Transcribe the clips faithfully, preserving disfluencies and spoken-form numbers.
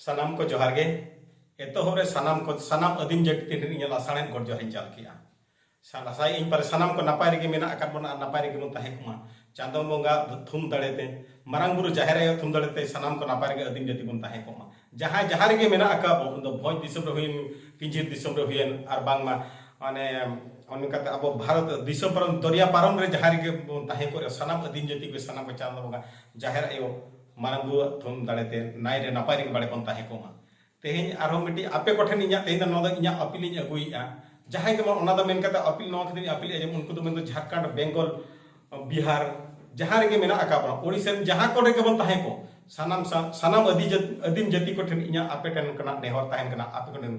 ᱥᱟᱱᱟᱢ ᱠᱚ ᱡᱚᱦᱟᱨ ᱜᱮ᱾ ᱮᱛᱚᱦᱚᱵ ᱨᱮ ᱥᱟᱱᱟᱢ ᱠᱚ, ᱥᱟᱱᱟᱢ ᱟᱹᱫᱤᱢ ᱡᱟᱹᱛᱤ ᱴᱷᱮᱱ ᱤᱧᱟᱹᱜ ᱞᱟᱥᱟᱲᱦᱮᱫ ᱜᱚᱰ ᱡᱚᱦᱟᱨ ᱤᱧ ᱪᱟᱞ ᱠᱮᱜᱼᱟ᱾ ᱥᱟ-, ᱟᱥᱟᱭᱟᱹᱧ ᱯᱟᱞᱮ ᱥᱟᱱᱟᱢ ᱠᱚ ᱱᱟᱯᱟᱭ ᱨᱮᱜᱮ ᱢᱮᱱᱟᱜ ᱟᱠᱟᱫ ᱵᱚᱱᱟ ᱟᱨ ᱱᱟᱯᱟᱭ ᱨᱮᱜᱮ ᱵᱚᱱ ᱛᱟᱦᱮᱸ ᱠᱚᱜ ᱢᱟ᱾ ᱪᱟᱸᱫᱚ ᱵᱚᱸᱜᱟ ᱛᱷᱩᱢ ᱫᱟᱲᱮᱛᱮ, ᱢᱟᱨᱟᱝ ᱵᱩᱨᱩ ᱡᱟᱦᱮᱨ ᱟᱭᱳ ᱛᱷᱩᱢ ᱫᱟᱲᱮᱛᱮ ᱥᱟᱱᱟᱢ ᱠᱚ ᱱᱟᱯᱟᱭ ᱨᱮᱜᱮ ᱟᱹᱫᱤᱢ ᱡᱟᱹᱛᱤ ᱵᱚᱱ ᱛᱟᱦᱮᱸ ᱠᱚᱜ ᱢᱟ᱾ ᱡᱟᱦᱟᱸᱭ ᱡᱟᱦᱟᱸ ᱨᱮᱜᱮ ᱢᱮᱱᱟᱜ ᱟᱠᱟᱫ ᱵᱚᱱ, ᱩᱱ ᱫᱚ ᱵᱷᱚᱸᱡᱽ ᱫᱤᱥᱚᱢ ᱨᱮ ᱦᱩᱭᱮᱱ, ᱯᱤᱧᱡᱤᱨ ᱫᱤᱥᱚᱢ ᱨᱮ ᱦᱩᱭᱮᱱ, ᱟᱨ ᱵᱟᱝᱢᱟ ᱢᱟᱱᱮ ᱚᱱᱠᱟᱛᱮ ᱟᱵᱚ ᱵᱷᱟᱨᱚᱛ ᱫᱤᱥᱚᱢ ᱯᱟᱨᱚᱢ, ᱫᱚᱨᱭᱟ ᱯᱟᱨᱚᱢ ᱨᱮ ᱡᱟᱦᱟᱸ ᱨᱮᱜᱮ ᱵᱚᱱ ᱛᱟᱦᱮᱸ ᱠᱚᱜ ᱨᱮ, ᱥᱟᱱᱟᱢ ᱟᱹᱫᱤᱢ ᱡᱟᱹᱛᱤ ᱠᱚ ᱥᱟᱱᱟᱢ ᱠᱚ ᱪᱟᱸᱫᱚ ᱵᱚᱸᱜᱟ ᱡᱟᱦᱮᱨ ᱟᱭᱳ ᱢᱟᱨᱟᱝ ᱵᱩᱨᱩᱣᱟᱜ ᱛᱷᱩᱢ ᱫᱟᱲᱮᱛᱮ ᱱᱟᱭ ᱨᱮ ᱱᱟᱯᱟᱭ ᱨᱮᱜᱮ ᱵᱟᱲᱮ ᱵᱚᱱ ᱛᱟᱦᱮᱸ ᱠᱚᱜ ᱢᱟ᱾ ᱛᱮᱦᱮᱧ ᱟᱨᱦᱚᱸ ᱢᱤᱫᱴᱤᱡ ᱟᱯᱮ ᱠᱚᱴᱷᱮᱱ ᱤᱧᱟᱹᱜ, ᱛᱮᱦᱮᱧ ᱫᱚ ᱱᱚᱣᱟ ᱫᱚ ᱤᱧᱟᱹᱜ ᱟᱹᱯᱤᱞ ᱤᱧ ᱟᱹᱜᱩᱭᱮᱫᱼᱟ᱾ ᱡᱟᱦᱟᱸᱭ ᱜᱮ ᱵᱟᱝ, ᱚᱱᱟ ᱫᱚ ᱢᱮᱱ ᱠᱟᱛᱮ ᱟᱹᱯᱤᱞ, ᱱᱚᱣᱟ ᱠᱷᱟᱹᱛᱤᱨ ᱤᱧ ᱟᱹᱯᱤᱞᱮᱫᱼᱟ, ᱡᱮᱢᱚᱱ ᱩᱱᱠᱩ ᱫᱚ ᱢᱮᱱᱫᱚ ᱡᱷᱟᱲᱠᱷᱚᱸᱰ, ᱵᱮᱝᱜᱚᱞ, ᱵᱤᱦᱟᱨ, ᱡᱟᱦᱟᱸ ᱨᱮᱜᱮ ᱢᱮᱱᱟᱜ ᱟᱠᱟᱫ ᱵᱚᱱᱟ, ᱳᱲᱤᱥᱟ ᱨᱮᱱ ᱡᱟᱦᱟᱸ ᱠᱚᱨᱮ ᱜᱮᱵᱚᱱ ᱛᱟᱦᱮᱸ ᱠᱚ, ᱥᱟᱱᱟᱢ ᱥᱟ-, ᱥᱟᱱᱟᱢ ᱟᱹᱫᱤ ᱡᱟᱹᱛ-, ᱟᱹᱫᱤᱢ ᱡᱟᱹᱛᱤ ᱠᱚᱴᱷᱮᱱ ᱤᱧᱟᱹᱜ ᱟᱯᱮ ᱴᱷᱮᱱ ᱠᱷᱚᱱᱟᱜ ᱱᱮᱦᱚᱨ ᱛᱟᱦᱮᱱ ᱠᱟᱱᱟ, ᱟᱯᱮ ᱠᱚᱴᱷᱮᱱ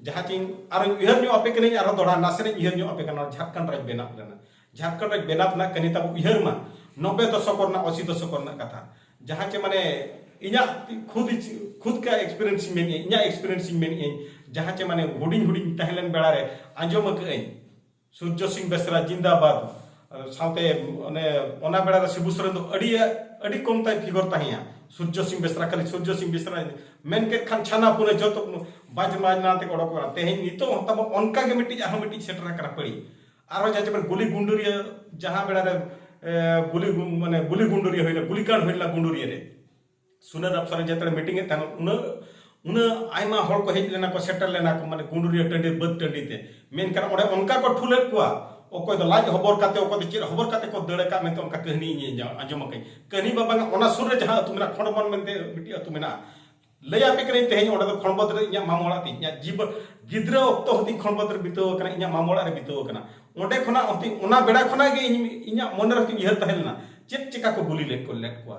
ᱡᱟᱦᱟᱸ ᱪᱮ ᱤᱧ ᱟᱨᱚᱧ ᱩᱭᱦᱟᱹᱨ ᱧᱚᱜ ᱟᱯᱮ ᱠᱟᱹᱱᱟᱹᱧ, ᱟᱨᱦᱚᱸ ᱫᱚᱦᱲᱟ ᱱᱟᱥᱮᱱᱟᱜ ᱤᱧ ᱩᱭᱦᱟᱹᱨ ᱧᱚᱜ ᱟᱯᱮ ᱠᱟᱱᱟ, ᱡᱷᱟᱲᱠᱷᱚᱸᱰ ᱨᱟᱡᱽ ᱵᱮᱱᱟᱣ ᱞᱮᱱᱟ᱾ ᱡᱷᱟᱲᱠᱷᱚᱸᱰ ᱨᱟᱡᱽ ᱵᱮᱱᱟᱣ ᱨᱮᱱᱟᱜ ᱠᱟᱹᱦᱱᱤ ᱛᱟᱵᱚ ᱩᱭᱦᱟᱹᱨ ᱢᱟ, ᱱᱚᱵᱵᱳᱭ ᱫᱚᱥᱚᱠ ᱨᱮᱱᱟᱜ, ᱟᱥᱤ ᱫᱚᱥᱚᱠ ᱨᱮᱱᱟᱜ ᱠᱟᱛᱷᱟ, ᱡᱟᱦᱟᱸ ᱪᱮ ᱢᱟᱱᱮ ᱤᱧᱟᱹᱜ ᱠᱷᱩᱫ, ᱠᱷᱩᱫ ᱠᱟ experience ᱤᱧ ᱢᱮᱱᱮᱫᱼᱟ, ᱤᱧᱟᱹᱜ experience ᱤᱧ ᱢᱮᱱᱮᱫᱼᱟᱹᱧ, ᱡᱟᱦᱟᱸ ᱪᱮ ᱢᱟᱱᱮ ᱦᱩᱰᱤᱧ ᱦᱩᱰᱤᱧ ᱛᱟᱦᱮᱸ ᱞᱮᱱ ᱵᱮᱲᱟ ᱨᱮ ᱟᱸᱡᱚᱢ ᱟᱠᱟᱫ ᱟᱹᱧ, ᱥᱩᱨᱡᱚ ᱥᱤᱝ ᱵᱮᱥᱨᱟ ᱡᱤᱱᱫᱟᱵᱟᱫ᱾ ᱥᱟᱶᱛᱮ ᱚᱱᱮ ᱚᱱᱟ ᱵᱮᱲᱟ ᱨᱮ ᱥᱤᱵᱩ ᱥᱚᱨᱮᱱ ᱫᱚ ᱟᱹᱰᱤ, ᱟᱹᱰᱤ ᱠᱚᱢ ᱛᱟᱭ figure ᱛᱟᱦᱮᱸᱭᱟ᱾ ᱥᱩᱨᱡᱚ ᱥᱤᱝ ᱵᱮᱥᱨᱟ, ᱠᱷᱟᱹᱞᱤ ᱥᱩᱨᱡᱚ ᱥᱤᱝ ᱵᱮᱥᱨᱟ ᱢᱮᱱ ᱠᱮᱫ ᱠᱷᱟᱱ ᱪᱷᱟᱱᱟ ᱯᱩᱱᱟᱹ ᱡᱚᱛᱚ ᱵᱟᱡᱽ ᱵᱟᱡᱽᱱᱟ ᱛᱮ ᱚᱰᱚᱠᱚᱜᱼᱟ᱾ ᱛᱮᱦᱮᱧ ᱱᱤᱛᱚᱜ ᱦᱚᱸ ᱛᱟᱵᱚ ᱚᱱᱠᱟ ᱜᱮ ᱢᱤᱫᱴᱤᱡ, ᱟᱨᱦᱚᱸ ᱢᱤᱫᱴᱤᱡ ᱥᱮᱴᱮᱨ ᱟᱠᱟᱱᱟ ᱯᱟᱹᱲᱤ᱾ ᱟᱨᱦᱚᱸ ᱡᱟᱦᱟᱸ ᱪᱮ ᱜᱩᱞᱤ ᱜᱩᱸᱰᱩᱨᱤᱭᱟᱹ, ᱡᱟᱦᱟᱸ ᱵᱮᱲᱟ ᱨᱮ, ᱮ, ᱜᱩᱞᱤ ᱜᱩ-, ᱢᱟᱱᱮ ᱜᱩᱞᱤ ᱜᱩᱸᱰᱩᱨᱤᱭᱟᱹ ᱦᱩᱭᱱᱟ, ᱜᱩᱞᱤᱠᱟᱸᱰ ᱦᱩᱭ ᱞᱮᱱᱟ ᱜᱩᱸᱰᱩᱨᱤᱭᱟᱹ ᱨᱮ, ᱥᱩᱱᱟᱹᱨᱟᱢ ᱥᱚᱨᱮᱱ ᱡᱮᱛᱮ ᱢᱤᱴᱤᱝ ᱮᱫ ᱛᱟᱦᱮᱱ, ᱩᱱᱟᱹᱜ, ᱩᱱᱟᱹᱜ ᱟᱭᱢᱟ ᱦᱚᱲ ᱠᱚ ᱦᱮᱡ ᱞᱮᱱᱟ ᱠᱚ, ᱥᱮᱴᱮᱨ ᱞᱮᱱᱟ ᱠᱚ, ᱢᱟᱱᱮ ᱜᱩᱸᱰᱩᱨᱤᱭᱟᱹ ᱴᱟᱺᱰᱤ, ᱵᱟᱹᱫᱽ ᱴᱟᱺᱰᱤ ᱛᱮ᱾ ᱢᱮᱱᱠᱷᱟᱱ ᱚᱸᱰᱮ ᱚᱱᱠᱟ ᱠᱚ ᱴᱷᱩᱞᱮᱫ ᱠᱚᱣᱟ, ᱚᱠᱚᱭ ᱫᱚ ᱞᱟᱡ ᱦᱚᱵᱚᱨ ᱠᱟᱛᱮ, ᱚᱠᱚᱭ ᱫᱚ ᱪᱮᱫ ᱦᱚᱵᱚᱨ ᱠᱟᱛᱮ ᱠᱚ ᱫᱟᱹᱲ ᱟᱠᱟᱫ ᱢᱮᱱᱛᱮ ᱚᱱᱠᱟ ᱠᱟᱹᱦᱱᱤ ᱤᱧ ᱟᱸᱡᱚᱢ, ᱟᱸᱡᱚᱢ ᱟᱠᱟᱫᱟᱹᱧ᱾ ᱠᱟᱹᱦᱱᱤ ᱢᱟ ᱵᱟᱝᱟ, ᱚᱱᱟ ᱥᱩᱨ ᱨᱮ ᱡᱟᱦᱟᱸ ᱟᱹᱛᱩ ᱢᱮᱱᱟᱜᱼᱟ, ᱠᱷᱚᱸᱰᱵᱚᱱ ᱢᱮᱱᱛᱮ ᱢᱤᱫᱴᱤᱡ ᱟᱹᱛᱩ ᱢᱮᱱᱟᱜᱼᱟ᱾ ᱞᱟᱹᱭ ᱟᱯᱮ ᱠᱟᱹᱱᱟᱹᱧ, ᱛᱮᱦᱮᱧ ᱚᱸᱰᱮ ᱫᱚ ᱠᱷᱚᱸᱰᱵᱚᱛ ᱨᱮ ᱤᱧᱟᱹᱜ ᱢᱟᱢᱚ ᱚᱲᱟᱜ ᱛᱤᱧ, ᱤᱧᱟᱹᱜ ᱡᱤᱵᱚ-, ᱜᱤᱫᱽᱨᱟᱹ ᱚᱠᱛᱚ ᱦᱚᱸ ᱛᱤᱧ ᱠᱷᱚᱸᱰᱵᱚᱛ ᱨᱮ ᱵᱤᱛᱟᱹᱣ ᱟᱠᱟᱱᱟ, ᱤᱧᱟᱹᱜ ᱢᱟᱢᱚ ᱚᱲᱟᱜ ᱨᱮ ᱵᱤᱛᱟᱹᱣ ᱟᱠᱟᱱᱟ᱾ ᱚᱸᱰᱮ ᱠᱷᱚᱱᱟᱜ ᱦᱚᱸ ᱛᱤᱧ, ᱚᱱᱟ ᱵᱮᱲᱟ ᱠᱷᱚᱱᱟᱜ ᱜᱮ ᱤᱧ, ᱤᱧᱟᱹᱜ ᱢᱚᱱᱮ ᱨᱮ ᱛᱤᱧ ᱩᱭᱦᱟᱹᱨ ᱛᱟᱦᱮᱸ ᱞᱮᱱᱟ, ᱪᱮᱫ ᱪᱮᱠᱟ ᱠᱚ ᱜᱩᱞᱤ ᱞᱮᱫ ᱠᱚ, ᱞᱮᱫ ᱠᱚᱣᱟ᱾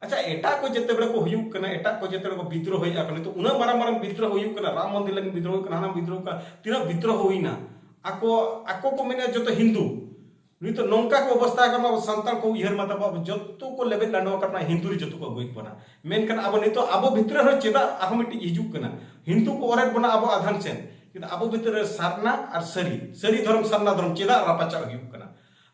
ᱟᱪᱪᱷᱟ, ᱮᱴᱟᱜ ᱠᱚ ᱡᱮᱛᱮ ᱵᱮᱲᱟ ᱠᱚ ᱦᱩᱭᱩᱜ ᱠᱟᱱᱟ, ᱮᱴᱟᱜ ᱠᱚ ᱡᱮᱛᱮ ᱵᱮᱲᱟ ᱠᱚ ᱵᱤᱫᱽᱨᱳᱦᱚᱭᱮᱫᱼᱟ ᱠᱚ, ᱱᱤᱛᱚᱜ ᱩᱱᱟᱹᱜ ᱢᱟᱨᱟᱝ ᱢᱟᱨᱟᱝ ᱵᱤᱫᱽᱨᱳᱦᱚ ᱦᱩᱭᱩᱜ ᱠᱟᱱᱟ, ᱨᱟᱢ ᱢᱚᱱᱫᱤᱨ ᱞᱟᱹᱜᱤᱫ ᱵᱤᱫᱽᱨᱳᱦᱚ ᱦᱩᱭᱩᱜ ᱠᱟᱱᱟ, ᱦᱟᱱᱟ ᱵᱤᱫᱽᱨᱳᱦᱚ ᱦᱩᱭᱩᱜ ᱠᱟᱱᱟ, ᱛᱤᱱᱟᱹᱜ ᱵᱤᱫᱽᱨᱳᱦᱚ ᱦᱩᱭᱱᱟ᱾ ᱟᱠᱚ, ᱟᱠᱚ ᱠᱚ ᱢᱮᱱᱮᱫᱼᱟ ᱡᱚᱛᱚ ᱦᱤᱱᱫᱩ᱾ ᱱᱤᱛᱚᱜ ᱱᱚᱝᱠᱟ ᱠᱚ ᱚᱵᱚᱥᱛᱟ ᱟᱠᱟᱱᱟ, ᱟᱵᱚ ᱥᱟᱱᱛᱟᱲ ᱠᱚ ᱩᱭᱦᱟᱹᱨ ᱢᱟ ᱛᱟᱵᱚ, ᱟᱵᱚ ᱡᱚᱛᱚ ᱠᱚ ᱞᱮᱵᱮᱫ ᱞᱟᱸᱰᱚ ᱟᱠᱟᱫ ᱵᱚᱱᱟ, ᱦᱤᱱᱫᱩ ᱨᱮ ᱡᱚᱛᱚ ᱠᱚ ᱟᱹᱜᱩᱭᱮᱫ ᱵᱚᱱᱟ᱾ ᱢᱮᱱᱠᱷᱟᱱ ᱟᱵᱚ ᱱᱤᱛᱚᱜ ᱟᱵᱚ ᱵᱷᱤᱛᱨᱤ ᱨᱮᱦᱚᱸ ᱪᱮᱫᱟᱜ ᱟᱨᱦᱚᱸ ᱢᱤᱫᱴᱤᱡ ᱦᱤᱡᱩᱜ ᱠᱟᱱᱟ? ᱦᱤᱱᱫᱩ ᱠᱚ ᱚᱨᱮᱫ ᱵᱚᱱᱟ ᱟᱵᱚ ᱟᱫᱷᱟᱱ ᱥᱮᱱ, ᱠᱤᱱᱛᱩ ᱟᱵᱚ ᱵᱷᱤᱛᱨᱤ ᱨᱮ ᱥᱟᱨᱱᱟ ᱟᱨ ᱥᱟᱹᱨᱤ, ᱥᱟᱹᱨᱤ ᱫᱷᱚᱨᱚᱢ, ᱥᱟᱨᱱᱟ ᱫᱷᱚᱨᱚᱢ ᱪᱮᱫᱟᱜ ᱨᱟᱯᱟᱪᱟᱜ ᱦᱩᱭᱩᱜ ᱠᱟᱱᱟ?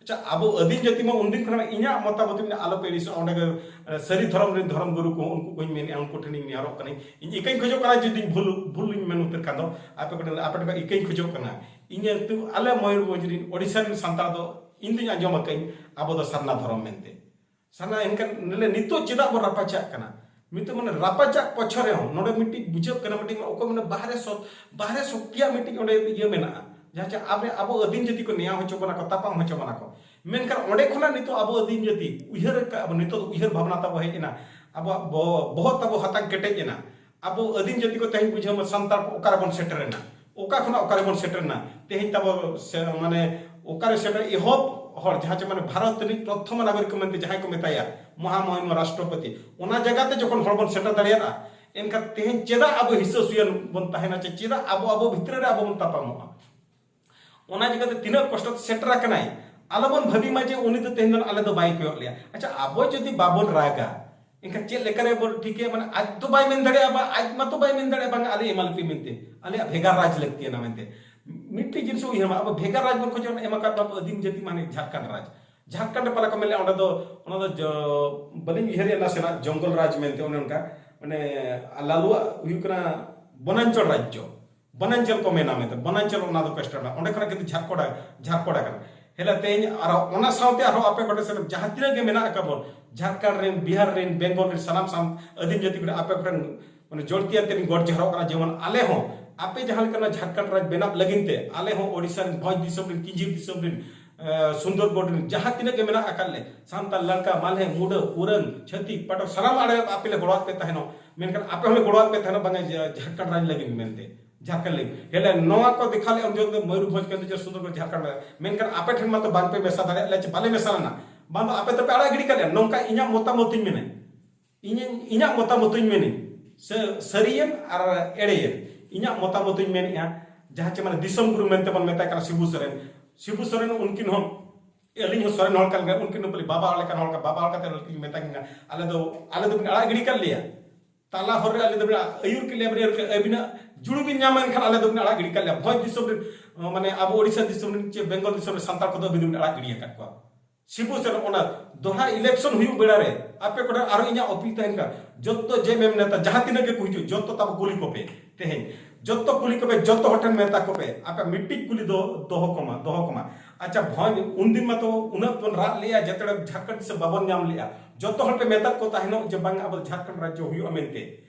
ᱟᱪᱪᱷᱟ, ᱟᱵᱚ ᱟᱹᱫᱤᱢ ᱡᱟᱹᱛᱤ ᱢᱟ ᱩᱱᱫᱤᱱ ᱠᱷᱚᱱᱟᱜ ᱤᱧᱟᱹᱜ ᱢᱚᱛᱟᱢᱚᱛ ᱢᱮᱱᱟᱜᱼᱟ, ᱟᱞᱚᱯᱮ ᱟᱹᱲᱤᱥᱚᱜᱼᱟ᱾ ᱚᱸᱰᱮ ᱜᱮ, ᱮ, ᱥᱟᱹᱨᱤ ᱫᱷᱚᱨᱚᱢ ᱨᱮᱱ ᱫᱷᱚᱨᱚᱢ ᱜᱩᱨᱩ ᱠᱚ, ᱩᱱᱠᱩ ᱠᱚᱧ ᱢᱮᱱᱮᱫᱼᱟ, ᱩᱱᱠᱩ ᱴᱷᱮᱱᱤᱧ ᱱᱮᱦᱚᱨᱚᱜ ᱠᱟᱹᱱᱟᱹᱧ᱾ ᱤᱧ ᱤᱠᱟᱹᱧ ᱠᱷᱚᱡᱚᱜ ᱠᱟᱱᱟ, ᱡᱩᱫᱤᱧ ᱵᱷᱩᱞ, ᱵᱷᱩᱞᱤᱧ ᱢᱮᱱ ᱩᱛᱟᱹᱨ ᱠᱷᱟᱱ ᱫᱚ, ᱟᱯᱮ ᱠᱚᱴᱷᱮᱱ, ᱟᱯᱮ ᱴᱷᱮᱱ ᱠᱷᱚᱱ ᱤᱠᱟᱹᱧ ᱠᱷᱚᱡᱚᱜ ᱠᱟᱱᱟ᱾ ᱤᱧ ᱟᱹᱛᱩ, ᱟᱞᱮ ᱢᱚᱭᱩᱨᱵᱷᱚᱸᱡᱽ ᱨᱮᱱ, ᱳᱰᱤᱥᱟ ᱨᱮᱱ ᱥᱟᱱᱛᱟᱲ ᱫᱚ ᱤᱧ ᱫᱩᱧ ᱟᱸᱡᱚᱢ ᱟᱠᱟᱫᱟᱹᱧ, ᱟᱵᱚ ᱫᱚ ᱥᱟᱨᱱᱟ ᱫᱷᱚᱨᱚᱢ ᱢᱮᱱᱛᱮ᱾ ᱥᱟᱨᱱᱟ ᱮᱱᱠᱷᱟᱱ ᱱᱤᱞᱮ ᱱᱤᱛᱚᱜ ᱪᱮᱫᱟᱜ ᱵᱚᱱ ᱨᱟᱯᱟᱪᱟᱜ ᱠᱟᱱᱟ? ᱱᱤᱛᱚᱜ ᱢᱟᱱᱮ ᱨᱟᱯᱟᱪᱟᱜ ᱯᱚᱪᱷᱚ ᱨᱮᱦᱚᱸ ᱱᱚᱰᱮ ᱢᱤᱫᱴᱤᱡ ᱵᱩᱡᱷᱟᱹᱜ ᱠᱟᱱᱟ, ᱢᱤᱫᱴᱤᱡ ᱚᱠᱚᱭ ᱢᱟᱱᱮ ᱵᱟᱦᱨᱮ ᱥᱚ-, ᱵᱟᱦᱨᱮ ᱥᱚᱠᱛᱤᱭᱟᱜ ᱢᱤᱫᱴᱤᱡ ᱚᱸᱰᱮ ᱤᱭᱟᱹ ᱢᱮᱱᱟᱜᱼᱟ, ᱡᱟᱦᱟᱸ ᱪᱮ ᱟᱵᱚ, ᱟᱵᱚ ᱟᱹᱫᱤᱢ ᱡᱟᱹᱛᱤ ᱠᱚ ᱱᱮᱭᱟᱣ ᱦᱚᱪᱚ ᱵᱚᱱᱟ ᱠᱚ, ᱛᱟᱯᱟᱢ ᱦᱚᱪᱚ ᱵᱚᱱᱟ ᱠᱚ᱾ ᱢᱮᱱᱠᱷᱟᱱ ᱚᱸᱰᱮ ᱠᱷᱚᱱᱟᱜ ᱱᱤᱛᱚᱜ ᱟᱵᱚ ᱟᱹᱫᱤᱢ ᱡᱟᱹᱛᱤ ᱩᱭᱦᱟᱹᱨ ᱟᱠᱟᱫ ᱟᱵᱚ, ᱱᱤᱛᱚᱜ ᱩᱭᱦᱟᱹᱨ ᱵᱷᱟᱵᱽᱱᱟ ᱛᱟᱵᱚ ᱦᱮᱡ ᱮᱱᱟ, ᱟᱵᱚᱣᱟᱜ ᱵᱚ-, ᱵᱚᱦᱚᱜ ᱛᱟᱵᱚ ᱦᱟᱛᱟᱝ ᱠᱮᱴᱮᱡ ᱮᱱᱟ᱾ ᱟᱵᱚ ᱟᱹᱫᱤᱢ ᱡᱟᱹᱛᱤ ᱠᱚ ᱛᱮᱦᱮᱧ ᱵᱩᱡᱷᱟᱹᱣ ᱢᱟ, ᱥᱟᱱᱛᱟᱲ ᱠᱚ ᱚᱠᱟ ᱨᱮᱵᱚᱱ ᱥᱮᱴᱮᱨᱮᱱᱟ, ᱚᱠᱟ ᱠᱷᱚᱱᱟᱜ ᱚᱠᱟ ᱨᱮᱵᱚᱱ ᱥᱮᱴᱮᱨᱮᱱᱟ᱾ ᱛᱮᱦᱮᱧ ᱛᱟᱵᱚ ᱥᱮ, ᱢᱟᱱᱮ ᱚᱠᱟᱨᱮ ᱥᱮᱴᱮᱨ ᱮᱦᱚᱵ ᱦᱚᱲ, ᱡᱟᱦᱟᱸ ᱪᱮ ᱢᱟᱱᱮ ᱵᱷᱟᱨᱚᱛ ᱨᱤᱱᱤᱡ ᱯᱨᱚᱛᱷᱚᱢ ᱱᱟᱜᱚᱨᱤᱠ ᱠᱚ ᱢᱮᱱᱛᱮ ᱡᱟᱦᱟᱸᱭ ᱠᱚ ᱢᱮᱛᱟᱭᱟ, ᱢᱚᱦᱟᱢᱚᱦᱤᱢ ᱨᱟᱥᱴᱨᱚᱯᱚᱛᱤ, ᱚᱱᱟ ᱡᱟᱭᱜᱟ ᱛᱮ ᱡᱚᱠᱷᱚᱱ ᱦᱚᱲ ᱵᱚᱱ ᱥᱮᱴᱮᱨ ᱫᱟᱲᱮᱭᱟᱜᱼᱟ, ᱮᱱᱠᱷᱟᱱ ᱛᱮᱦᱮᱧ ᱪᱮᱫᱟᱜ ᱟᱵᱚ ᱦᱤᱥᱟᱹ ᱥᱩᱭᱟᱹ ᱵᱚᱱ ᱛᱟᱦᱮᱱᱟ, ᱪᱮ ᱪᱮᱫᱟᱜ ᱟᱵᱚ, ᱟᱵᱚ ᱵᱷᱤᱛᱨᱤ ᱨᱮ ᱟᱵᱚ ᱵᱚᱱ ᱛᱟᱯᱟᱢᱚᱜᱼᱟ? ᱚᱱᱟ ᱪᱤᱠᱟᱹᱛᱮ ᱛᱤᱱᱟᱹᱜ ᱠᱚᱥᱴᱚ ᱛᱮ ᱥᱮᱴᱮᱨ ᱟᱠᱟᱱᱟᱭ, ᱟᱞᱚᱵᱚᱱ ᱵᱷᱟᱹᱵᱤ ᱢᱟ ᱡᱮ ᱩᱱᱤ ᱫᱚ ᱛᱮᱦᱮᱧ ᱫᱚ ᱟᱞᱮ ᱫᱚ ᱵᱟᱭ ᱠᱚᱭᱚᱜ ᱞᱮᱭᱟ᱾ ᱟᱪᱪᱷᱟ, ᱟᱵᱚ ᱡᱩᱫᱤ ᱵᱟᱵᱚᱱ ᱨᱟᱜᱟ, ᱮᱱᱠᱷᱟᱱ ᱪᱮᱫ ᱞᱮᱠᱟᱨᱮ ᱵᱚᱱ ᱴᱷᱤᱠᱟᱹᱭᱟ? ᱢᱟᱱᱮ ᱟᱡ ᱫᱚ ᱵᱟᱭ ᱢᱮᱱ ᱫᱟᱲᱮᱭᱟᱜᱼᱟ, ᱵᱟ ᱟᱡ ᱢᱟᱛᱚ ᱵᱟᱭ ᱢᱮᱱ ᱫᱟᱲᱮᱭᱟᱜᱼᱟ, ᱵᱟᱝᱟ ᱟᱞᱮ ᱮᱢᱟᱞᱮᱯᱮ ᱢᱮᱱᱛᱮ, ᱟᱞᱮᱭᱟᱜ ᱵᱷᱮᱜᱟᱨ ᱨᱟᱡᱽ ᱞᱟᱹᱠᱛᱤᱭᱟᱱᱟ ᱢᱮᱱᱛᱮ᱾ ᱢᱤᱫᱴᱤᱡ ᱡᱤᱱᱤᱥ ᱩᱭᱦᱟᱹᱨ ᱢᱟ, ᱟᱵᱚ ᱵᱷᱮᱜᱟᱨ ᱨᱟᱡᱽ ᱵᱚᱱ ᱠᱷᱚᱡᱚᱜᱼᱟ, ᱮᱢ ᱟᱠᱟᱫ ᱵᱚᱱᱟ ᱟᱹᱫᱤᱢ ᱡᱟᱹᱛᱤ ᱢᱟᱱᱮ ᱡᱷᱟᱲᱠᱷᱚᱸᱰ ᱨᱟᱡᱽ᱾ ᱡᱷᱟᱲᱠᱷᱚᱸᱰ ᱨᱮ ᱯᱟᱞᱮ ᱠᱚ ᱢᱮᱱ ᱞᱮᱫᱼᱟ, ᱚᱸᱰᱮ ᱫᱚ, ᱚᱱᱟ ᱫᱚ ᱡᱚ-, ᱵᱟᱹᱞᱤᱧ ᱩᱭᱦᱟᱹᱨᱮᱫᱼᱟ ᱱᱟᱥᱮᱱᱟᱜ, ᱡᱚᱝᱜᱚᱞ ᱨᱟᱡᱽ ᱢᱮᱱᱛᱮ, ᱚᱱᱮ ᱚᱱᱠᱟ, ᱢᱟᱱᱮ ᱞᱟᱞᱩᱣᱟᱜ ᱦᱩᱭᱩᱜ ᱠᱟᱱᱟ ᱵᱚᱱᱟᱧᱪᱚᱞ ᱨᱟᱡᱽᱡᱚ᱾ ᱵᱚᱱᱟᱧᱪᱚᱞ ᱠᱚ ᱢᱮᱱᱟ ᱢᱮᱱᱛᱮ, ᱵᱚᱱᱟᱧᱪᱚᱞ ᱚᱱᱟ ᱫᱚ ᱠᱚᱥᱴᱚ ᱨᱮᱱᱟᱜ, ᱚᱸᱰᱮ ᱠᱷᱚᱱᱟᱜ ᱠᱤᱱᱛᱩ ᱡᱷᱟᱲᱠᱷᱚᱸᱰ, ᱡᱷᱟᱲᱠᱷᱚᱸᱰ ᱟᱠᱟᱱᱟ᱾ ᱦᱮᱞᱟ ᱛᱮᱦᱮᱧ ᱟᱨᱚ ᱚᱱᱟ ᱥᱟᱶᱛᱮ ᱟᱨᱦᱚᱸ ᱟᱯᱮ ᱠᱚᱴᱷᱮᱱ ᱥᱮᱱ ᱡᱟᱦᱟᱸ ᱛᱤᱱᱟᱹᱜ ᱜᱮ ᱢᱮᱱᱟᱜ ᱟᱠᱟᱫ ᱵᱚᱱ, ᱡᱷᱟᱲᱠᱷᱚᱸᱰ ᱨᱮᱱ, ᱵᱤᱦᱟᱨ ᱨᱮᱱ, ᱵᱮᱝᱜᱚᱞ ᱨᱮᱱ, ᱥᱟᱱᱟᱢ ᱥᱟᱱ-, ᱟᱹᱫᱤᱢ ᱡᱟᱹᱛᱤ ᱠᱚᱨᱮ ᱟᱯᱮ ᱠᱚᱴᱷᱮᱱ ᱢᱟᱱᱮ ᱡᱚᱲᱛᱤ ᱟᱛᱮ ᱞᱤᱧ ᱜᱚᱰ ᱡᱚᱦᱟᱨᱚᱜ ᱠᱟᱱᱟ, ᱡᱮᱢᱚᱱ ᱟᱞᱮ ᱦᱚᱸ ᱟᱯᱮ ᱡᱟᱦᱟᱸ ᱞᱮᱠᱟ ᱱᱚᱣᱟ ᱡᱷᱟᱲᱠᱷᱚᱸᱰ ᱨᱟᱡᱽ ᱵᱮᱱᱟᱣ ᱞᱟᱹᱜᱤᱫ ᱛᱮ, ᱟᱞᱮ ᱦᱚᱸ ᱳᱰᱤᱥᱟ ᱨᱮᱱ, ᱵᱷᱚᱸᱡᱽ ᱫᱤᱥᱚᱢ ᱨᱮᱱ, ᱠᱤᱧᱡᱷᱤᱨ ᱫᱤᱥᱚᱢ ᱨᱮᱱ, ᱮ, ᱥᱩᱱᱫᱚᱨᱜᱚᱰ ᱨᱮᱱ ᱡᱟᱦᱟᱸ ᱛᱤᱱᱟᱹᱜ ᱜᱮ ᱢᱮᱱᱟᱜ ᱟᱠᱟᱫ ᱞᱮ, ᱥᱟᱱᱛᱟᱲ, ᱞᱟᱝᱠᱟ, ᱢᱟᱞᱦᱮ, ᱢᱩᱰᱟᱹ, ᱩᱨᱟᱹᱝ, ᱪᱷᱟᱹᱛᱤᱠ, ᱯᱟᱴᱚᱠ, ᱥᱟᱱᱟᱢ ᱟᱲᱮ ᱟᱯᱮ ᱞᱮ ᱜᱚᱲᱚᱣᱟᱫ ᱯᱮ ᱛᱟᱦᱮᱱᱚᱜ, ᱢᱮᱱᱠᱷᱟᱱ ᱟᱯᱮ ᱦᱚᱸᱞᱮ ᱜᱚᱲᱚᱣᱟᱫ ᱯᱮ ᱛᱟᱦᱮᱱᱟ, ᱵᱟᱝᱟ ᱡᱮ ᱡᱷᱟᱲᱠᱷᱚᱸᱰ ᱨᱟᱡᱽ ᱞᱟᱹᱜᱤᱫ ᱢᱮᱱᱛᱮ᱾ ᱡᱷᱟᱲᱠᱷᱚᱸᱰ ᱞᱟᱹᱜᱤᱫ᱾ ᱦᱮᱞᱮ ᱱᱚᱣᱟ ᱠᱚ ᱫᱮᱠᱷᱟᱣ ᱞᱮᱫ ᱩᱱ ᱡᱚᱠᱷᱚᱱ ᱫᱚ ᱢᱚᱭᱩᱨᱵᱷᱚᱸᱡᱽ, ᱠᱮᱱᱫᱩᱡᱷᱚᱨ, ᱥᱩᱱᱫᱚᱨᱜᱚᱲ, ᱡᱷᱟᱲᱠᱷᱚᱸᱰ ᱨᱮ᱾ ᱢᱮᱱᱠᱷᱟᱱ ᱟᱯᱮ ᱴᱷᱮᱱ ᱢᱟᱛᱚ ᱵᱟᱝ ᱯᱮ ᱢᱮᱥᱟ ᱫᱟᱲᱮᱭᱟᱜ ᱞᱮ, ᱪᱮ ᱵᱟᱞᱮ ᱢᱮᱥᱟ ᱞᱮᱱᱟ᱾ ᱵᱟᱝ ᱫᱚ ᱟᱯᱮ ᱫᱚᱯᱮ ᱟᱲᱟᱜ ᱜᱤᱰᱤ ᱠᱟᱫ ᱞᱮᱭᱟ᱾ ᱱᱚᱝᱠᱟ ᱤᱧᱟᱹᱜ ᱢᱚᱛᱟᱢᱚᱛ ᱤᱧ ᱢᱮᱱᱟ᱾ ᱤᱧᱟᱹᱧ, ᱤᱧᱟᱹᱜ ᱢᱚᱛᱟᱢᱚᱛ ᱤᱧ ᱢᱮᱱᱟᱹᱧ᱾ ᱥᱮ ᱥᱟᱹᱨᱤᱭᱮᱱ ᱟᱨ ᱮᱲᱮᱭᱮᱱ᱾ ᱤᱧᱟᱹᱜ ᱢᱚᱛᱟᱢᱚᱛ ᱤᱧ ᱢᱮᱱᱮᱫᱼᱟ, ᱡᱟᱦᱟᱸ ᱪᱮ ᱢᱟᱱᱮ ᱫᱤᱥᱚᱢ ᱜᱩᱨᱩ ᱢᱮᱱᱛᱮ ᱵᱚᱱ ᱢᱮᱛᱟᱭ ᱠᱟᱱᱟ ᱥᱤᱵᱩ ᱥᱚᱨᱮᱱ᱾ ᱥᱤᱵᱩ ᱥᱚᱨᱮᱱ ᱩᱱᱠᱤᱱ ᱦᱚᱸ, ᱟᱹᱞᱤᱧ ᱦᱚᱸ ᱥᱚᱨᱮᱱ ᱦᱚᱲ ᱠᱟᱱ ᱜᱮᱭᱟ, ᱩᱱᱠᱤᱱ ᱦᱚᱸ ᱯᱟᱞᱮ ᱵᱟᱵᱟ ᱞᱮᱠᱟᱱ ᱦᱚᱲ ᱠᱟᱱ, ᱵᱟᱵᱟ ᱦᱚᱲ ᱠᱟᱛᱮ ᱩᱱᱠᱤᱱ ᱢᱮᱛᱟ ᱠᱤᱱᱟ, ᱟᱞᱮ ᱫᱚ, ᱟᱞᱮ ᱫᱚᱵᱤᱱ ᱟᱲᱟᱜ ᱜᱤᱰᱤ ᱠᱟᱫ ᱞᱮᱭᱟ᱾ ᱛᱟᱞᱟ ᱦᱚᱨ ᱨᱮ ᱟᱞᱮ ᱫᱚᱵᱤᱱ ᱟᱹᱭᱩᱨ ᱠᱮᱫ ᱞᱮᱭᱟ, ᱵᱤᱱ ᱟᱹᱭᱩᱨ ᱠᱮᱫ, ᱟᱹᱵᱤᱱᱟᱜ ᱡᱩᱲᱩ ᱵᱤᱱ ᱧᱟᱢᱟ, ᱮᱱᱠᱷᱟᱱ ᱟᱞᱮ ᱫᱚᱵᱤᱱ ᱟᱲᱟᱜ ᱜᱤᱰᱤ ᱠᱟᱜ ᱞᱮᱭᱟ᱾ ᱵᱷᱚᱸᱡᱽ ᱫᱤᱥᱚᱢ ᱨᱮ, ᱢᱟᱱᱮ, ᱟᱵᱚ ᱳᱰᱤᱥᱟ ᱫᱤᱥᱚᱢ ᱨᱮᱱ ᱪᱮ ᱵᱮᱝᱜᱚᱞ ᱫᱤᱥᱚᱢ ᱨᱮ ᱥᱟᱱᱛᱟᱲ ᱠᱚᱫᱚ ᱟᱹᱵᱤᱱ ᱫᱚᱵᱤᱱ ᱟᱲᱟᱜ ᱜᱤᱰᱤ ᱟᱠᱟᱫ ᱠᱚᱣᱟ᱾ ᱥᱤᱵᱩ ᱥᱮᱱ ᱚᱱᱟ ᱫᱚᱦᱲᱟ election ᱦᱩᱭᱩᱜ ᱵᱮᱲᱟ ᱨᱮ ᱟᱯᱮ ᱠᱚᱴᱷᱮᱱ ᱟᱨᱚ ᱤᱧᱟᱹᱜ ᱟᱯᱤᱞ ᱛᱟᱦᱮᱱ ᱠᱟᱱᱟ, ᱡᱚᱛᱚ ᱡᱮ ᱢᱮᱢ ᱱᱮᱛᱟ ᱡᱟᱦᱟᱸ ᱛᱤᱱᱟᱹᱜ ᱜᱮᱠᱚ ᱦᱤᱡᱩᱜ, ᱡᱚᱛᱚ ᱛᱟᱵᱚ ᱠᱩᱞᱤ ᱠᱚᱯᱮ᱾ ᱛᱮᱦᱮᱧ ᱡᱚᱛᱚ ᱠᱩᱞᱤ ᱠᱚᱯᱮ, ᱡᱚᱛᱚ ᱦᱚᱲ ᱴᱷᱮᱱ ᱢᱮᱛᱟ ᱠᱚᱯᱮ, ᱟᱯᱮ ᱢᱤᱫᱴᱤᱡ ᱠᱩᱞᱤ ᱫᱚ ᱫᱚᱦᱚ ᱠᱚᱢᱟ, ᱫᱚᱦᱚ ᱠᱚᱢᱟ᱾ ᱟᱪᱪᱷᱟ, ᱵᱷᱚᱸᱡᱽ ᱩᱱᱫᱤᱱ ᱢᱟᱛᱚ ᱩᱱᱟᱹᱜ ᱵᱚᱱ ᱨᱟᱜ ᱞᱮᱜᱼᱟ, ᱡᱮᱛᱮ ᱡᱷᱟᱲᱠᱷᱚᱸᱰ ᱫᱤᱥᱚᱢ ᱵᱟᱵᱚᱱ ᱧᱟᱢ ᱞᱮᱜᱼᱟ, ᱡᱚᱛᱚ ᱦᱚᱲ ᱯᱮ ᱢᱮᱛᱟᱫ ᱠᱚ ᱛᱟᱦᱮᱱᱚᱜ ᱡᱮ ᱵᱟᱝ, ᱟᱵᱚ ᱡᱷᱟᱲᱠᱷᱚᱸᱰ ᱨᱟᱡᱽᱡᱚ ᱦᱩᱭᱩᱜᱼᱟ ᱢᱮᱱᱛᱮ᱾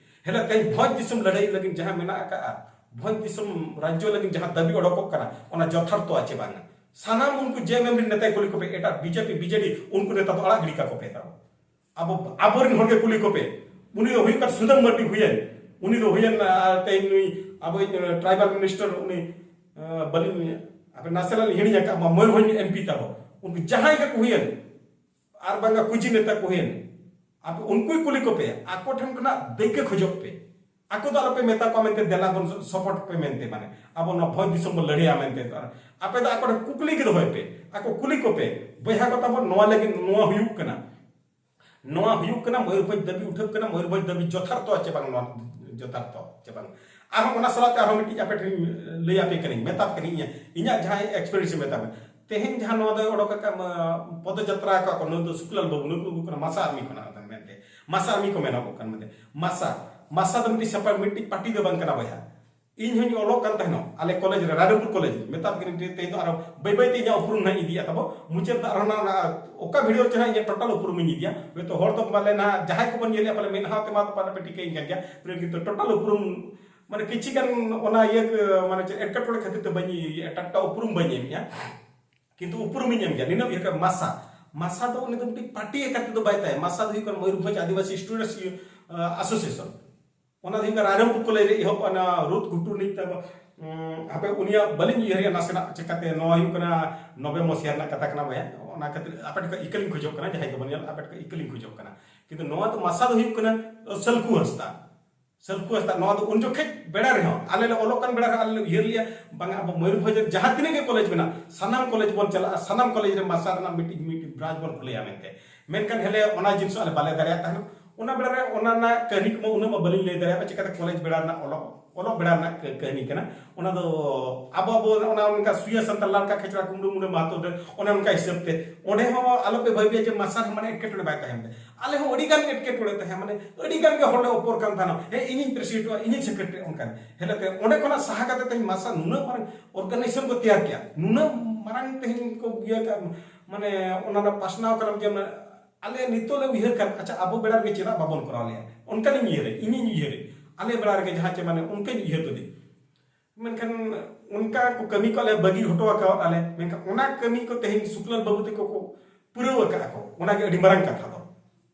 ᱦᱮᱞᱮ ᱛᱮᱦᱮᱧ ᱵᱷᱚᱸᱡᱽ ᱫᱤᱥᱚᱢ ᱞᱟᱹᱲᱦᱟᱹᱭ ᱞᱟᱹᱜᱤᱫ ᱡᱟᱦᱟᱸ ᱢᱮᱱᱟᱜ ᱟᱠᱟᱫᱼᱟ, ᱵᱷᱚᱸᱡᱽ ᱫᱤᱥᱚᱢ ᱨᱟᱡᱽᱡᱚ ᱞᱟᱹᱜᱤᱫ ᱡᱟᱦᱟᱸ ᱫᱟᱹᱵᱤ ᱚᱰᱚᱠᱚᱜ ᱠᱟᱱᱟ, ᱚᱱᱟ ᱡᱚᱛᱷᱟᱨᱛᱷᱚ ᱟᱪᱮ ᱵᱟᱝᱟ? ᱥᱟᱱᱟᱢ ᱩᱱᱠᱩ ᱡᱮ ᱢᱮᱢ ᱨᱮᱱ ᱱᱮᱛᱟ ᱠᱩᱞᱤ ᱠᱚᱯᱮ, ᱮᱴᱟᱜ ᱵᱤᱡᱮᱯᱤ, ᱵᱤᱡᱮᱰᱤ, ᱩᱱᱠᱩ ᱱᱮᱛᱟ ᱫᱚ ᱟᱲᱟᱜ ᱜᱤᱰᱤ ᱠᱟᱠᱚ ᱯᱮ ᱛᱟᱵᱚ᱾ ᱟᱵᱚ, ᱟᱵᱚᱨᱮᱱ ᱦᱚᱲ ᱜᱮ ᱠᱩᱞᱤ ᱠᱚᱯᱮ᱾ ᱩᱱᱤ ᱫᱚ ᱦᱩᱭᱩᱜ ᱠᱟᱱ ᱥᱩᱫᱟᱢ ᱢᱟᱨᱰᱤ ᱦᱩᱭᱮᱱ, ᱩᱱᱤ ᱫᱚ ᱦᱩᱭᱮᱱ, ᱟᱨ ᱛᱮᱦᱮᱧ ᱱᱩᱭ ᱟᱵᱚᱭᱤᱡ, ᱟᱸ, tribal minister, ᱩᱱᱤ, ᱟᱸ, ᱵᱟᱹᱞᱤᱧ, ᱟᱯᱮ ᱱᱟᱥᱮ ᱱᱟᱜ ᱞᱤᱧ ᱦᱤᱲᱤᱧ ᱟᱠᱟᱫ ᱢᱟ, ᱢᱚᱭᱩᱨᱵᱷᱚᱸᱡᱽ ᱮᱢᱯᱤ ᱛᱟᱵᱚ᱾ ᱩᱱᱠᱩ ᱡᱟᱦᱟᱸᱭ ᱜᱮᱠᱚ ᱦᱩᱭᱮᱱ, ᱟᱨ ᱵᱟᱝᱟ ᱠᱩᱡᱤ ᱱᱮᱛᱟ ᱠᱚ ᱦᱩᱭᱮᱱ, ᱟᱯᱮ ᱩᱱᱠᱩᱭ ᱠᱩᱞᱤ ᱠᱚᱯᱮ, ᱟᱠᱚ ᱴᱷᱮᱱ ᱠᱷᱚᱱᱟᱜ ᱫᱟᱹᱭᱠᱟᱹ ᱠᱷᱚᱡᱚᱜ ᱯᱮ᱾ ᱟᱠᱚ ᱫᱚ ᱟᱞᱚᱯᱮ ᱢᱮᱛᱟ ᱠᱚᱣᱟ ᱢᱮᱱᱛᱮ, "ᱫᱮᱞᱟ ᱵᱚᱱ support ᱯᱮ" ᱢᱮᱱᱛᱮ, ᱢᱟᱱᱮ ᱟᱵᱚ ᱱᱚᱣᱟ ᱵᱷᱚᱸᱡᱽ ᱫᱤᱥᱚᱢ ᱵᱚᱱ ᱞᱟᱹᱲᱦᱟᱹᱭᱟ ᱢᱮᱱᱛᱮ᱾ ᱟᱨ ᱟᱯᱮ ᱫᱚ ᱟᱠᱚ ᱴᱷᱮᱱ ᱠᱩᱠᱞᱤ ᱜᱮ ᱫᱚᱦᱚᱭ ᱯᱮ, ᱟᱠᱚ ᱠᱩᱞᱤ ᱠᱚᱯᱮ, "ᱵᱚᱭᱦᱟ ᱠᱚ ᱛᱟᱵᱚᱱ, ᱱᱚᱣᱟ ᱞᱟᱹᱜᱤᱫ ᱱᱚᱣᱟ ᱦᱩᱭᱩᱜ ᱠᱟᱱᱟ, ᱱᱚᱣᱟ ᱦᱩᱭᱩᱜ ᱠᱟᱱᱟ, ᱢᱚᱭᱩᱨᱵᱷᱚᱸᱡᱽ ᱫᱟᱹᱵᱤ ᱩᱴᱷᱟᱹᱜ ᱠᱟᱱᱟ, ᱢᱚᱭᱩᱨᱵᱷᱚᱸᱡᱽ ᱫᱟᱹᱵᱤ ᱡᱚᱛᱷᱟᱨᱛᱷᱚ ᱪᱮ ᱵᱟᱝ, ᱱᱚᱣᱟ ᱡᱚᱛᱷᱟᱨᱛᱷᱚ ᱪᱮ ᱵᱟᱝ?" ᱟᱨᱦᱚᱸ ᱚᱱᱟ ᱥᱟᱞᱟᱜ ᱛᱮ ᱟᱨᱦᱚᱸ ᱢᱤᱫᱴᱤᱡ ᱟᱯᱮ ᱴᱷᱮᱱ ᱞᱟᱹᱭ ᱟᱯᱮ ᱠᱟᱹᱱᱟᱹᱧ, ᱢᱮᱛᱟ ᱯᱮ ᱠᱟᱹᱱᱟᱹᱧ, ᱤᱧᱟᱹᱜ, ᱤᱧᱟᱹᱜ ᱡᱟᱦᱟᱸ experience ᱢᱮᱛᱟ ᱯᱮ, ᱛᱮᱦᱮᱧ ᱡᱟᱦᱟᱸ ᱱᱚᱣᱟ ᱫᱚᱭ ᱚᱰᱚᱠ ᱟᱠᱟᱫ, ᱢᱟ, ᱯᱚᱫᱚᱡᱟᱛᱨᱟ ᱟᱠᱟᱫ ᱠᱚ, ᱱᱩᱭ ᱫᱚ ᱥᱩᱠᱞᱟᱞ ᱵᱟᱹᱵᱩ, ᱱᱩᱭ ᱫᱚ ᱦᱩᱭᱩᱜ ᱠᱟᱱᱟ ᱢᱟᱥᱟ ᱟᱨᱢᱤ ᱠᱷᱚᱱᱟᱜ ᱢᱮᱱᱛᱮ, ᱢᱟᱥᱟ ᱟᱨᱢᱤ ᱠᱚ ᱢᱮᱱᱚᱜᱚᱜ ᱠᱟᱱ ᱢᱮᱱᱛᱮ᱾ ᱢᱟᱥᱟ, ᱢᱟᱥᱟ ᱫᱚ ᱢᱤᱫᱴᱤᱡ separate ᱢᱤᱫᱴᱤᱡ party ᱫᱚ ᱵᱟᱝ ᱠᱟᱱᱟ ᱵᱚᱭᱦᱟ᱾ ᱤᱧ ᱦᱚᱸᱧ ᱚᱞᱚᱜ ᱠᱟᱱ ᱛᱟᱦᱮᱱᱚᱜ ᱟᱞᱮ ᱠᱚᱞᱮᱡᱽ ᱨᱮ, ᱨᱟᱭᱨᱚᱝᱯᱩᱨ ᱠᱚᱞᱮᱡᱽ, ᱢᱮᱛᱟ ᱯᱮ ᱠᱟᱹᱱᱟᱹᱧ, ᱛᱮ-, ᱛᱮᱦᱮᱧ ᱫᱚ ᱟᱨᱚ ᱵᱟᱹᱭ ᱵᱟᱹᱭ ᱛᱮ ᱤᱧᱟᱹᱜ ᱩᱯᱨᱩᱢ ᱱᱟᱦᱟᱜ ᱤᱧ ᱤᱫᱤᱭᱟ ᱛᱟᱵᱚ᱾ ᱢᱩᱪᱟᱹᱫ ᱫᱚ ᱟᱨᱦᱚᱸ ᱱᱟᱦᱟᱜ ᱚᱱᱟ ᱚᱠᱟ video ᱨᱮᱪᱚ ᱱᱟᱦᱟᱜ ᱤᱧᱟᱹᱜ total ᱩᱯᱨᱩᱢ ᱤᱧ ᱤᱫᱤᱭᱟ, ᱦᱚᱭᱛᱳ ᱦᱚᱲ ᱫᱚ ᱯᱟᱞᱮ ᱱᱟᱦᱟᱜ ᱡᱟᱦᱟᱸᱭ ᱠᱚᱵᱚᱱ ᱧᱮᱞᱮᱜᱼᱟ ᱯᱟᱞᱮ ᱢᱮᱫᱦᱟ ᱛᱮ ᱢᱟ ᱯᱟᱞᱮ ᱯᱮ ᱴᱷᱤᱠᱟᱹᱭᱤᱧ ᱠᱟᱱ ᱜᱮᱭᱟ, ᱯᱨᱤᱭᱚ, ᱠᱤᱱᱛᱩ total ᱩᱯᱨᱩᱢ ᱢᱟᱱᱮ ᱠᱤᱪᱷᱤ ᱜᱟᱱ ᱚᱱᱟ ᱤᱭᱟᱹ ᱠᱚ, ᱢᱟᱱᱮ ᱪᱮᱫ ᱮᱴᱠᱮᱴᱚᱬᱮ ᱠᱷᱟᱹᱛᱤᱨ ᱛᱮ ᱵᱟᱹᱧ ᱤᱭᱟᱹ, ᱴᱟᱴᱠᱟ ᱩᱯᱨᱩᱢ ᱵᱟᱹᱧ ᱮᱢᱮᱜᱼᱟ, ᱠᱤᱱᱛᱩ ᱩᱯᱨᱩᱢᱤᱧ ᱮᱢ ᱜᱮᱭᱟ᱾ ᱱᱤᱱᱟᱹᱜ ᱤᱭᱟᱹ ᱠᱟᱱᱟ ᱢᱟᱥᱟ, ᱢᱟᱥᱟ ᱫᱚ ᱩᱱᱤ ᱫᱚ ᱢᱤᱫᱴᱤᱡ party ᱮᱠᱟᱨ ᱛᱮᱫᱚ ᱵᱟᱭ ᱛᱟᱦᱮᱸ, ᱢᱟᱥᱟ ᱫᱚ ᱦᱩᱭᱩᱜ ᱠᱟᱱᱟ ᱢᱚᱭᱩᱨᱵᱷᱚᱸᱡᱽ ᱟᱹᱫᱤᱵᱟᱹᱥᱤ Students, ᱟᱸ, Association᱾ ᱚᱱᱟ ᱫᱚ ᱦᱩᱭᱩᱜ ᱠᱟᱱᱟ ᱨᱟᱭᱨᱚᱝᱯᱩᱨ ᱠᱚᱞᱮᱡᱽ ᱨᱮ ᱮᱦᱚᱵ ᱚᱱᱟ ᱨᱩᱛ ᱜᱷᱩᱴᱩ ᱨᱤᱱᱤᱡ ᱛᱟᱵᱚ, ᱩᱸ, ᱦᱟᱯᱮ ᱩᱱᱤᱭᱟᱜ ᱵᱟᱹᱞᱤᱧ ᱩᱭᱦᱟᱹᱨᱮᱜᱼᱟ ᱱᱟᱥᱮᱱᱟᱜ, ᱪᱮᱠᱟᱛᱮ ᱱᱚᱣᱟ ᱦᱩᱭᱩᱜ ᱠᱟᱱᱟ ᱱᱚᱵᱮ ᱢᱚᱥᱤᱦᱟ ᱨᱮᱱᱟᱜ ᱠᱟᱛᱷᱟ ᱠᱟᱱᱟ ᱵᱚᱭᱦᱟ᱾ ᱚᱱᱟ ᱠᱷᱟᱹᱛᱤᱨ ᱟᱯᱮ ᱴᱷᱮᱱ ᱠᱷᱚᱱ ᱤᱠᱟᱹᱞᱤᱧ ᱠᱷᱚᱡᱚᱜ ᱠᱟᱱᱟ, ᱡᱟᱦᱟᱸᱭ ᱜᱮᱵᱚᱱ ᱧᱮᱞ ᱟᱯᱮ ᱴᱷᱮᱱ ᱠᱷᱚᱱ ᱤᱠᱟᱹᱞᱤᱧ ᱠᱷᱚᱡᱚᱜ ᱠᱟᱱᱟ᱾ ᱠᱤᱱᱛᱩ ᱱᱚᱣᱟ ᱫᱚ ᱢᱟᱥᱟ ᱫᱚ ᱦᱩᱭᱩᱜ ᱠᱟᱱᱟ ᱥᱟᱹᱞᱠᱷᱩ ᱦᱟᱸᱥᱫᱟ᱾ ᱥᱟᱹᱞᱠᱷᱩ ᱦᱟᱸᱥᱫᱟ, ᱱᱚᱣᱟ ᱫᱚ ᱩᱱ ᱡᱚᱠᱷᱮᱡ ᱵᱮᱲᱟ ᱨᱮᱦᱚᱸ, ᱟᱞᱮ ᱞᱮ ᱚᱞᱚᱜ ᱠᱟᱱ ᱵᱮᱲᱟ ᱨᱮᱦᱚᱸ ᱟᱞᱮ ᱞᱮ ᱩᱭᱦᱟᱹᱨ ᱞᱮᱜᱼᱟ, ᱵᱟᱝᱟ ᱟᱵᱚ ᱢᱚᱭᱩᱨᱵᱷᱚᱸᱡᱽ ᱨᱮ ᱡᱟᱦᱟᱸ ᱛᱤᱱᱟᱹᱜ ᱜᱮ ᱠᱚᱞᱮᱡᱽ ᱢᱮᱱᱟᱜ, ᱥᱟᱱᱟᱢ ᱠᱚᱞᱮᱡᱽ ᱵᱚᱱ ᱪᱟᱞᱟᱜᱼᱟ, ᱥᱟᱱᱟᱢ ᱠᱚᱞᱮᱡᱽ ᱨᱮ ᱢᱟᱥᱟ ᱨᱮᱱᱟᱜ ᱢᱤᱫᱴᱤᱡ, ᱢᱤᱫᱴᱤᱡ branch ᱵᱚᱱ ᱠᱷᱩᱞᱟᱹᱭᱟ ᱢᱮᱱᱛᱮ᱾ ᱢᱮᱱᱠᱷᱟᱱ ᱦᱮᱞᱮ ᱚᱱᱟ ᱡᱤᱱᱤᱥ ᱟᱞᱮ ᱵᱟᱞᱮ ᱫᱟᱲᱮᱭᱟᱜ ᱛᱟᱦᱮᱱᱟ᱾ ᱚᱱᱟ ᱵᱮᱲᱟ ᱨᱮ ᱚᱱᱟ ᱨᱮᱱᱟᱜ ᱠᱟᱹᱦᱱᱤ ᱠᱚᱢᱟ ᱩᱱᱟᱹᱜ ᱢᱟ ᱵᱟᱹᱞᱤᱧ ᱞᱟᱹᱭ ᱫᱟᱲᱮᱭᱟᱜᱼᱟ, ᱪᱤᱠᱟᱹᱛᱮ ᱠᱚᱞᱮᱡᱽ ᱵᱮᱲᱟ ᱨᱮᱱᱟᱜ ᱚᱞᱚᱜ ᱚᱞᱚᱜ ᱵᱮᱲᱟ ᱨᱮᱱᱟᱜ ᱠᱟᱹ- ᱠᱟᱹᱦᱱᱤ ᱠᱟᱱᱟ᱾ ᱚᱱᱟ ᱫᱚ ᱟᱵᱚ ᱟᱵᱚ ᱚᱱᱟ ᱚᱱᱠᱟ ᱥᱩᱭᱟ ᱥᱟᱱᱛᱟᱲ ᱞᱟᱞᱠᱟ ᱠᱷᱮᱪᱲᱟ ᱠᱩᱢᱲᱩ ᱢᱩᱸᱰᱟᱹ ᱢᱟᱦᱟᱛᱚ ᱨᱮ ᱚᱱᱮ ᱚᱱᱠᱟ ᱦᱤᱥᱟᱹᱵ ᱛᱮ ᱚᱸᱰᱮ ᱦᱚᱸ ᱟᱞᱚᱯᱮ ᱵᱷᱟᱹᱵᱤᱭᱟ ᱡᱮ ᱢᱟᱥᱟ ᱨᱮ ᱢᱟᱱᱮ ᱮᱴᱠᱮᱴᱚᱬᱮ ᱵᱟᱭ ᱛᱟᱦᱮᱱ ᱛᱮ᱾ ᱟᱞᱮ ᱦᱚᱸ ᱟᱹᱰᱤ ᱜᱟᱱ ᱮᱴᱠᱮᱴᱚᱬᱮ ᱛᱟᱦᱮᱸ, ᱢᱟᱱᱮ ᱟᱹᱰᱤ ᱜᱟᱱ ᱜᱮ ᱦᱚᱲ ᱞᱮ ᱚᱯᱚᱨ ᱠᱟᱱ ᱛᱟᱦᱮᱱᱟ, ᱦᱮᱸ ᱤᱧᱤᱧ ᱯᱨᱮᱥᱤᱰᱮᱱᱴᱚᱜᱼᱟ, ᱤᱧᱤᱧ ᱥᱮᱠᱨᱮᱴᱟᱨᱤ, ᱚᱱᱠᱟ ᱦᱮᱞᱮ ᱛᱮ ᱚᱸᱰᱮ ᱠᱷᱚᱱᱟᱜ ᱥᱟᱦᱟ ᱠᱟᱛᱮ ᱛᱮᱦᱮᱧ ᱢᱟᱥᱟ ᱱᱩᱱᱟᱹᱜ ᱢᱟᱨᱟᱝ ᱚᱨᱜᱟᱱᱟᱭᱡᱮᱥᱚᱱ ᱠᱚ ᱛᱮᱭᱟᱨ ᱠᱮᱜᱼᱟ, ᱱᱩᱱᱟᱹᱜ ᱢᱟᱨᱟᱝ ᱛᱮᱦᱮᱧ ᱠᱚ ᱤᱭᱟᱹ ᱠᱟᱜᱼᱟ, ᱢᱟᱱᱮ ᱚᱱᱟ ᱨᱮᱱᱟᱜ ᱯᱟᱥᱱᱟᱣ ᱠᱟᱱᱟ ᱡᱮ ᱟᱞᱮ ᱱᱤᱛᱚᱜ ᱞᱮ ᱩᱭᱦᱟᱹᱨ ᱠᱷᱟᱱ, ᱟᱪᱪᱷᱟ, ᱟᱵᱚ ᱵᱮᱲᱟ ᱨᱮᱜᱮ ᱪᱮᱫᱟᱜ ᱵᱟᱵᱚᱱ ᱠᱚᱨᱟᱣ ᱞᱮᱭᱟ? ᱚᱱᱠᱟᱱᱤᱧ ᱩᱭᱦᱟᱹᱨᱮ, ᱤᱧᱤᱧ ᱩᱭᱦᱟᱹᱨᱮ, ᱟᱞᱮ ᱵᱮᱲᱟ ᱨᱮᱜᱮ ᱡᱟᱦᱟᱸ ᱪᱮ ᱢᱟᱱᱮ ᱚᱱᱠᱟᱧ ᱩᱭᱦᱟᱹᱨ ᱞᱮᱫᱮ᱾ ᱢᱮᱱᱠᱷᱟᱱ ᱚᱱᱠᱟ ᱠᱚ ᱠᱟᱹᱢᱤ ᱠᱚ ᱟᱞᱮ ᱵᱟᱹᱜᱤ ᱦᱚᱴᱚ ᱟᱠᱟᱣᱟᱫ ᱟᱞᱮ, ᱢᱮᱱᱠᱷᱟᱱ ᱚᱱᱟ ᱠᱟᱹᱢᱤ ᱠᱚ ᱛᱮᱦᱮᱧ ᱥᱩᱠᱞᱟᱞ ᱵᱟᱹᱵᱩ ᱛᱟᱠᱚ ᱠᱚ ᱯᱩᱨᱟᱹᱣ ᱟᱠᱟᱫᱼᱟ ᱠᱚ᱾ ᱚᱱᱟᱜᱮ ᱟᱹᱰᱤ ᱢᱟᱨᱟᱝ ᱠᱟᱛᱷᱟ ᱫᱚ᱾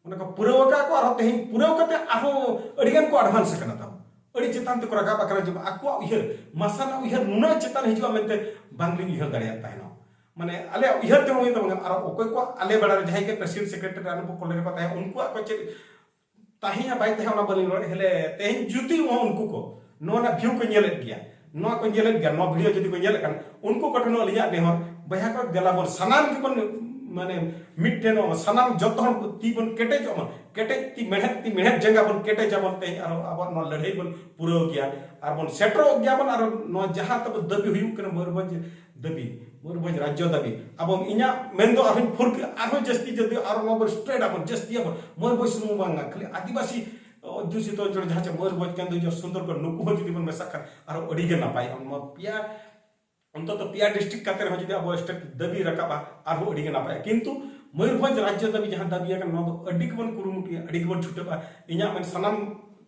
ᱚᱱᱟ ᱠᱚ ᱯᱩᱨᱟᱹᱣ ᱟᱠᱟᱫᱼᱟ ᱠᱚ, ᱟᱨᱦᱚᱸ ᱛᱮᱦᱮᱧ ᱯᱩᱨᱟᱹᱣ ᱠᱟᱛᱮ ᱟᱨᱦᱚᱸ ᱟᱹᱰᱤ ᱜᱟᱱ ᱠᱚ ᱮᱰᱵᱷᱟᱱᱥ ᱟᱠᱟᱱᱟ ᱛᱟᱵᱚ, ᱟᱹᱰᱤ ᱪᱮᱛᱟᱱ ᱛᱮᱠᱚ ᱨᱟᱠᱟᱵ ᱟᱠᱟᱱᱟ᱾ ᱡᱮ ᱟᱠᱚᱣᱟᱜ ᱩᱭᱦᱟᱹᱨ, ᱢᱟᱥᱟ ᱨᱮᱱᱟᱜ ᱩᱭᱦᱟᱹᱨ ᱱᱩᱱᱟᱹᱜ ᱪᱮᱛᱟᱱ ᱦᱤᱡᱩᱜᱼᱟ ᱢᱮᱱᱛᱮ ᱵᱟᱝᱞᱤᱧ ᱩᱭᱦᱟᱹᱨ ᱫᱟᱲᱮᱭᱟᱜ ᱛᱟᱦᱮᱱᱟ᱾ ᱢᱟᱱᱮ ᱟᱞᱮᱭᱟᱜ ᱩᱭᱦᱟᱹᱨ ᱛᱮᱦᱚᱸ ᱦᱩᱭᱩᱜ ᱛᱟᱵᱚᱱᱟ, ᱟᱨ ᱚᱠᱚᱭ ᱠᱚ ᱟᱞᱮ ᱵᱮᱲᱟ ᱨᱮ ᱡᱟᱦᱟᱸᱭ ᱜᱮ ᱯᱨᱮᱥᱤᱰᱮᱱᱴ ᱥᱮᱠᱨᱮᱴᱟᱨᱤ ᱟᱨ ᱱᱩᱠᱩ ᱠᱚᱞᱮᱡᱽ ᱨᱮᱠᱚ ᱛᱟᱦᱮᱸ, ᱩᱱᱠᱩᱣᱟᱜ ᱠᱚ ᱪᱮᱫ ᱛᱟᱦᱮᱸᱭᱟ ᱵᱟᱭ ᱛᱟᱦᱮᱸ ᱚᱱᱟ ᱵᱟᱹᱞᱤᱧ ᱨᱚᱲ ᱦᱮᱞᱮ᱾ ᱛᱮᱦᱮᱧ ᱡᱩᱫᱤ ᱦᱚᱸ ᱩᱱᱠᱩ ᱠᱚ ᱱᱚᱣᱟ ᱨᱮᱱᱟᱜ ᱵᱷᱤᱭᱩ ᱠᱚ ᱧᱮᱞᱮᱫ ᱜᱮᱭᱟ, ᱱᱚᱣᱟ ᱠᱚ ᱧᱮᱞᱮᱫ ᱜᱮᱭᱟ, ᱱᱚᱣᱟ ᱵᱷᱤᱰᱤᱭᱳ ᱡᱩᱫᱤ ᱠᱚ ᱧᱮᱞᱮᱫ ᱠᱟᱱ, ᱩᱱᱠᱩ ᱠᱚᱴᱷᱮᱱ ᱦᱚᱸ ᱟᱹᱞᱤᱧᱟᱜ ᱱᱮᱦᱚᱨ, ᱵᱚᱭᱦᱟ ᱠᱚ ᱫᱮᱞᱟ ᱵᱚᱱ ᱥᱟᱱᱟᱢ ᱜᱮᱵᱚᱱ ᱢᱟᱱᱮ ᱢᱤᱫᱴᱷᱮᱱ ᱥᱟᱱᱟᱢ ᱡᱚᱛᱚ ᱦᱚᱲ ᱛᱤ ᱵᱚᱱ ᱠᱮᱴᱮᱡᱚᱜ ᱢᱟ, ᱠᱮᱴᱮᱡ ᱛᱤ ᱢᱮᱲᱦᱮᱫ ᱛᱤ ᱢᱮᱲᱦᱮᱫ ᱡᱟᱸᱜᱟ ᱵᱚᱱ ᱠᱮᱴᱮᱡᱟᱵᱚᱱ, ᱛᱮᱦᱮᱧ ᱟᱨᱚ ᱟᱵᱚᱣᱟᱜ ᱱᱚᱣᱟ ᱞᱟᱹᱲᱦᱟᱹᱭ ᱵᱚᱱ ᱯᱩᱨᱟᱹᱣ ᱜᱮᱭᱟ, ᱟᱨ ᱵᱚᱱ ᱥᱮᱴᱮᱨᱚᱜ ᱜᱮᱭᱟᱵᱚᱱ᱾ ᱟᱨ ᱱᱚᱣᱟ ᱡᱟᱦᱟᱸ ᱛᱟᱵᱚ ᱫᱟᱹᱵᱤ ᱦᱩᱭᱩᱜ ᱠᱟᱱᱟ ᱢᱚᱭᱩᱨᱵᱷᱚᱸᱡᱽ ᱫᱟᱹᱵᱤ, ᱢᱚᱭᱩᱨᱵᱷᱚᱸᱡᱽ ᱨᱟᱡᱽᱡᱚ ᱫᱟᱹᱵᱤ, ᱟᱵᱚ ᱤᱧᱟᱹᱜ ᱢᱮᱱ ᱫᱚ ᱟᱨᱦᱚᱸ ᱯᱷᱩᱨ ᱟᱨᱦᱚᱸ ᱡᱟᱹᱥᱛᱤ ᱡᱟᱹᱥᱛᱤ ᱟᱨ ᱱᱚᱣᱟ ᱵᱚᱱ ᱥᱴᱨᱮᱴ ᱟᱵᱚᱱ, ᱡᱟᱹᱥᱛᱤᱭᱟᱵᱚᱱ᱾ ᱢᱚᱭᱩᱨᱵᱷᱚᱸᱡᱽ ᱥᱩᱢᱩᱝ ᱵᱟᱝᱟ, ᱠᱷᱟᱹᱞᱤ ᱟᱹᱫᱤᱵᱟᱹᱥᱤ ᱚᱫᱽᱫᱷᱩᱥᱤᱛ ᱚᱧᱪᱚᱞ ᱡᱟᱦᱟᱸ ᱪᱮ ᱢᱚᱭᱩᱨᱵᱷᱚᱸᱡᱽ, ᱠᱮᱱᱫᱩᱡᱷᱚᱨ, ᱥᱩᱱᱫᱚᱨᱜᱚᱲ, ᱱᱩᱠᱩ ᱦᱚᱸ ᱡᱩᱫᱤ ᱵᱚᱱ ᱢᱮᱥᱟᱜ ᱠᱷᱟᱱ ᱟᱨᱦᱚᱸ ᱟᱹᱰᱤ ᱜᱮ ᱱᱟᱯᱟᱭᱚᱜᱼᱟ᱾ ᱱᱚᱣᱟ ᱯᱮᱭᱟ, ᱚᱱᱛᱚᱛᱚ ᱯᱮᱭᱟ ᱰᱤᱥᱴᱨᱤᱠᱴ ᱠᱟᱛᱮ ᱨᱮᱦᱚᱸ ᱡᱩᱫᱤ ᱟᱵᱚ ᱥᱴᱮᱴ ᱫᱟᱹᱵᱤ ᱨᱟᱠᱟᱵᱼᱟ, ᱟᱨᱦᱚᱸ ᱟᱹᱰᱤ ᱜᱮ ᱱᱟᱯᱟᱭᱚᱜᱼᱟ᱾ ᱠᱤᱱᱛᱩ ᱢᱚᱭᱩᱨᱵᱷᱚᱸᱡᱽ ᱨᱟᱡᱽᱡᱚ ᱫᱟᱹᱵᱤ ᱡᱟᱦᱟᱸ ᱫᱟᱹᱵᱤ ᱟᱠᱟᱱᱟ, ᱱᱚᱣᱟ ᱫᱚ ᱟᱹᱰᱤ ᱜᱮᱵᱚᱱ ᱠᱩᱨᱩᱢᱩᱴᱩᱭᱟ, ᱟᱹᱰᱤ ᱜᱮᱵᱚᱱ ᱪᱷᱩᱴᱟᱹᱜᱼᱟ᱾ ᱤᱧᱟᱹᱜ ᱢᱮᱱ ᱥᱟᱱᱟᱢ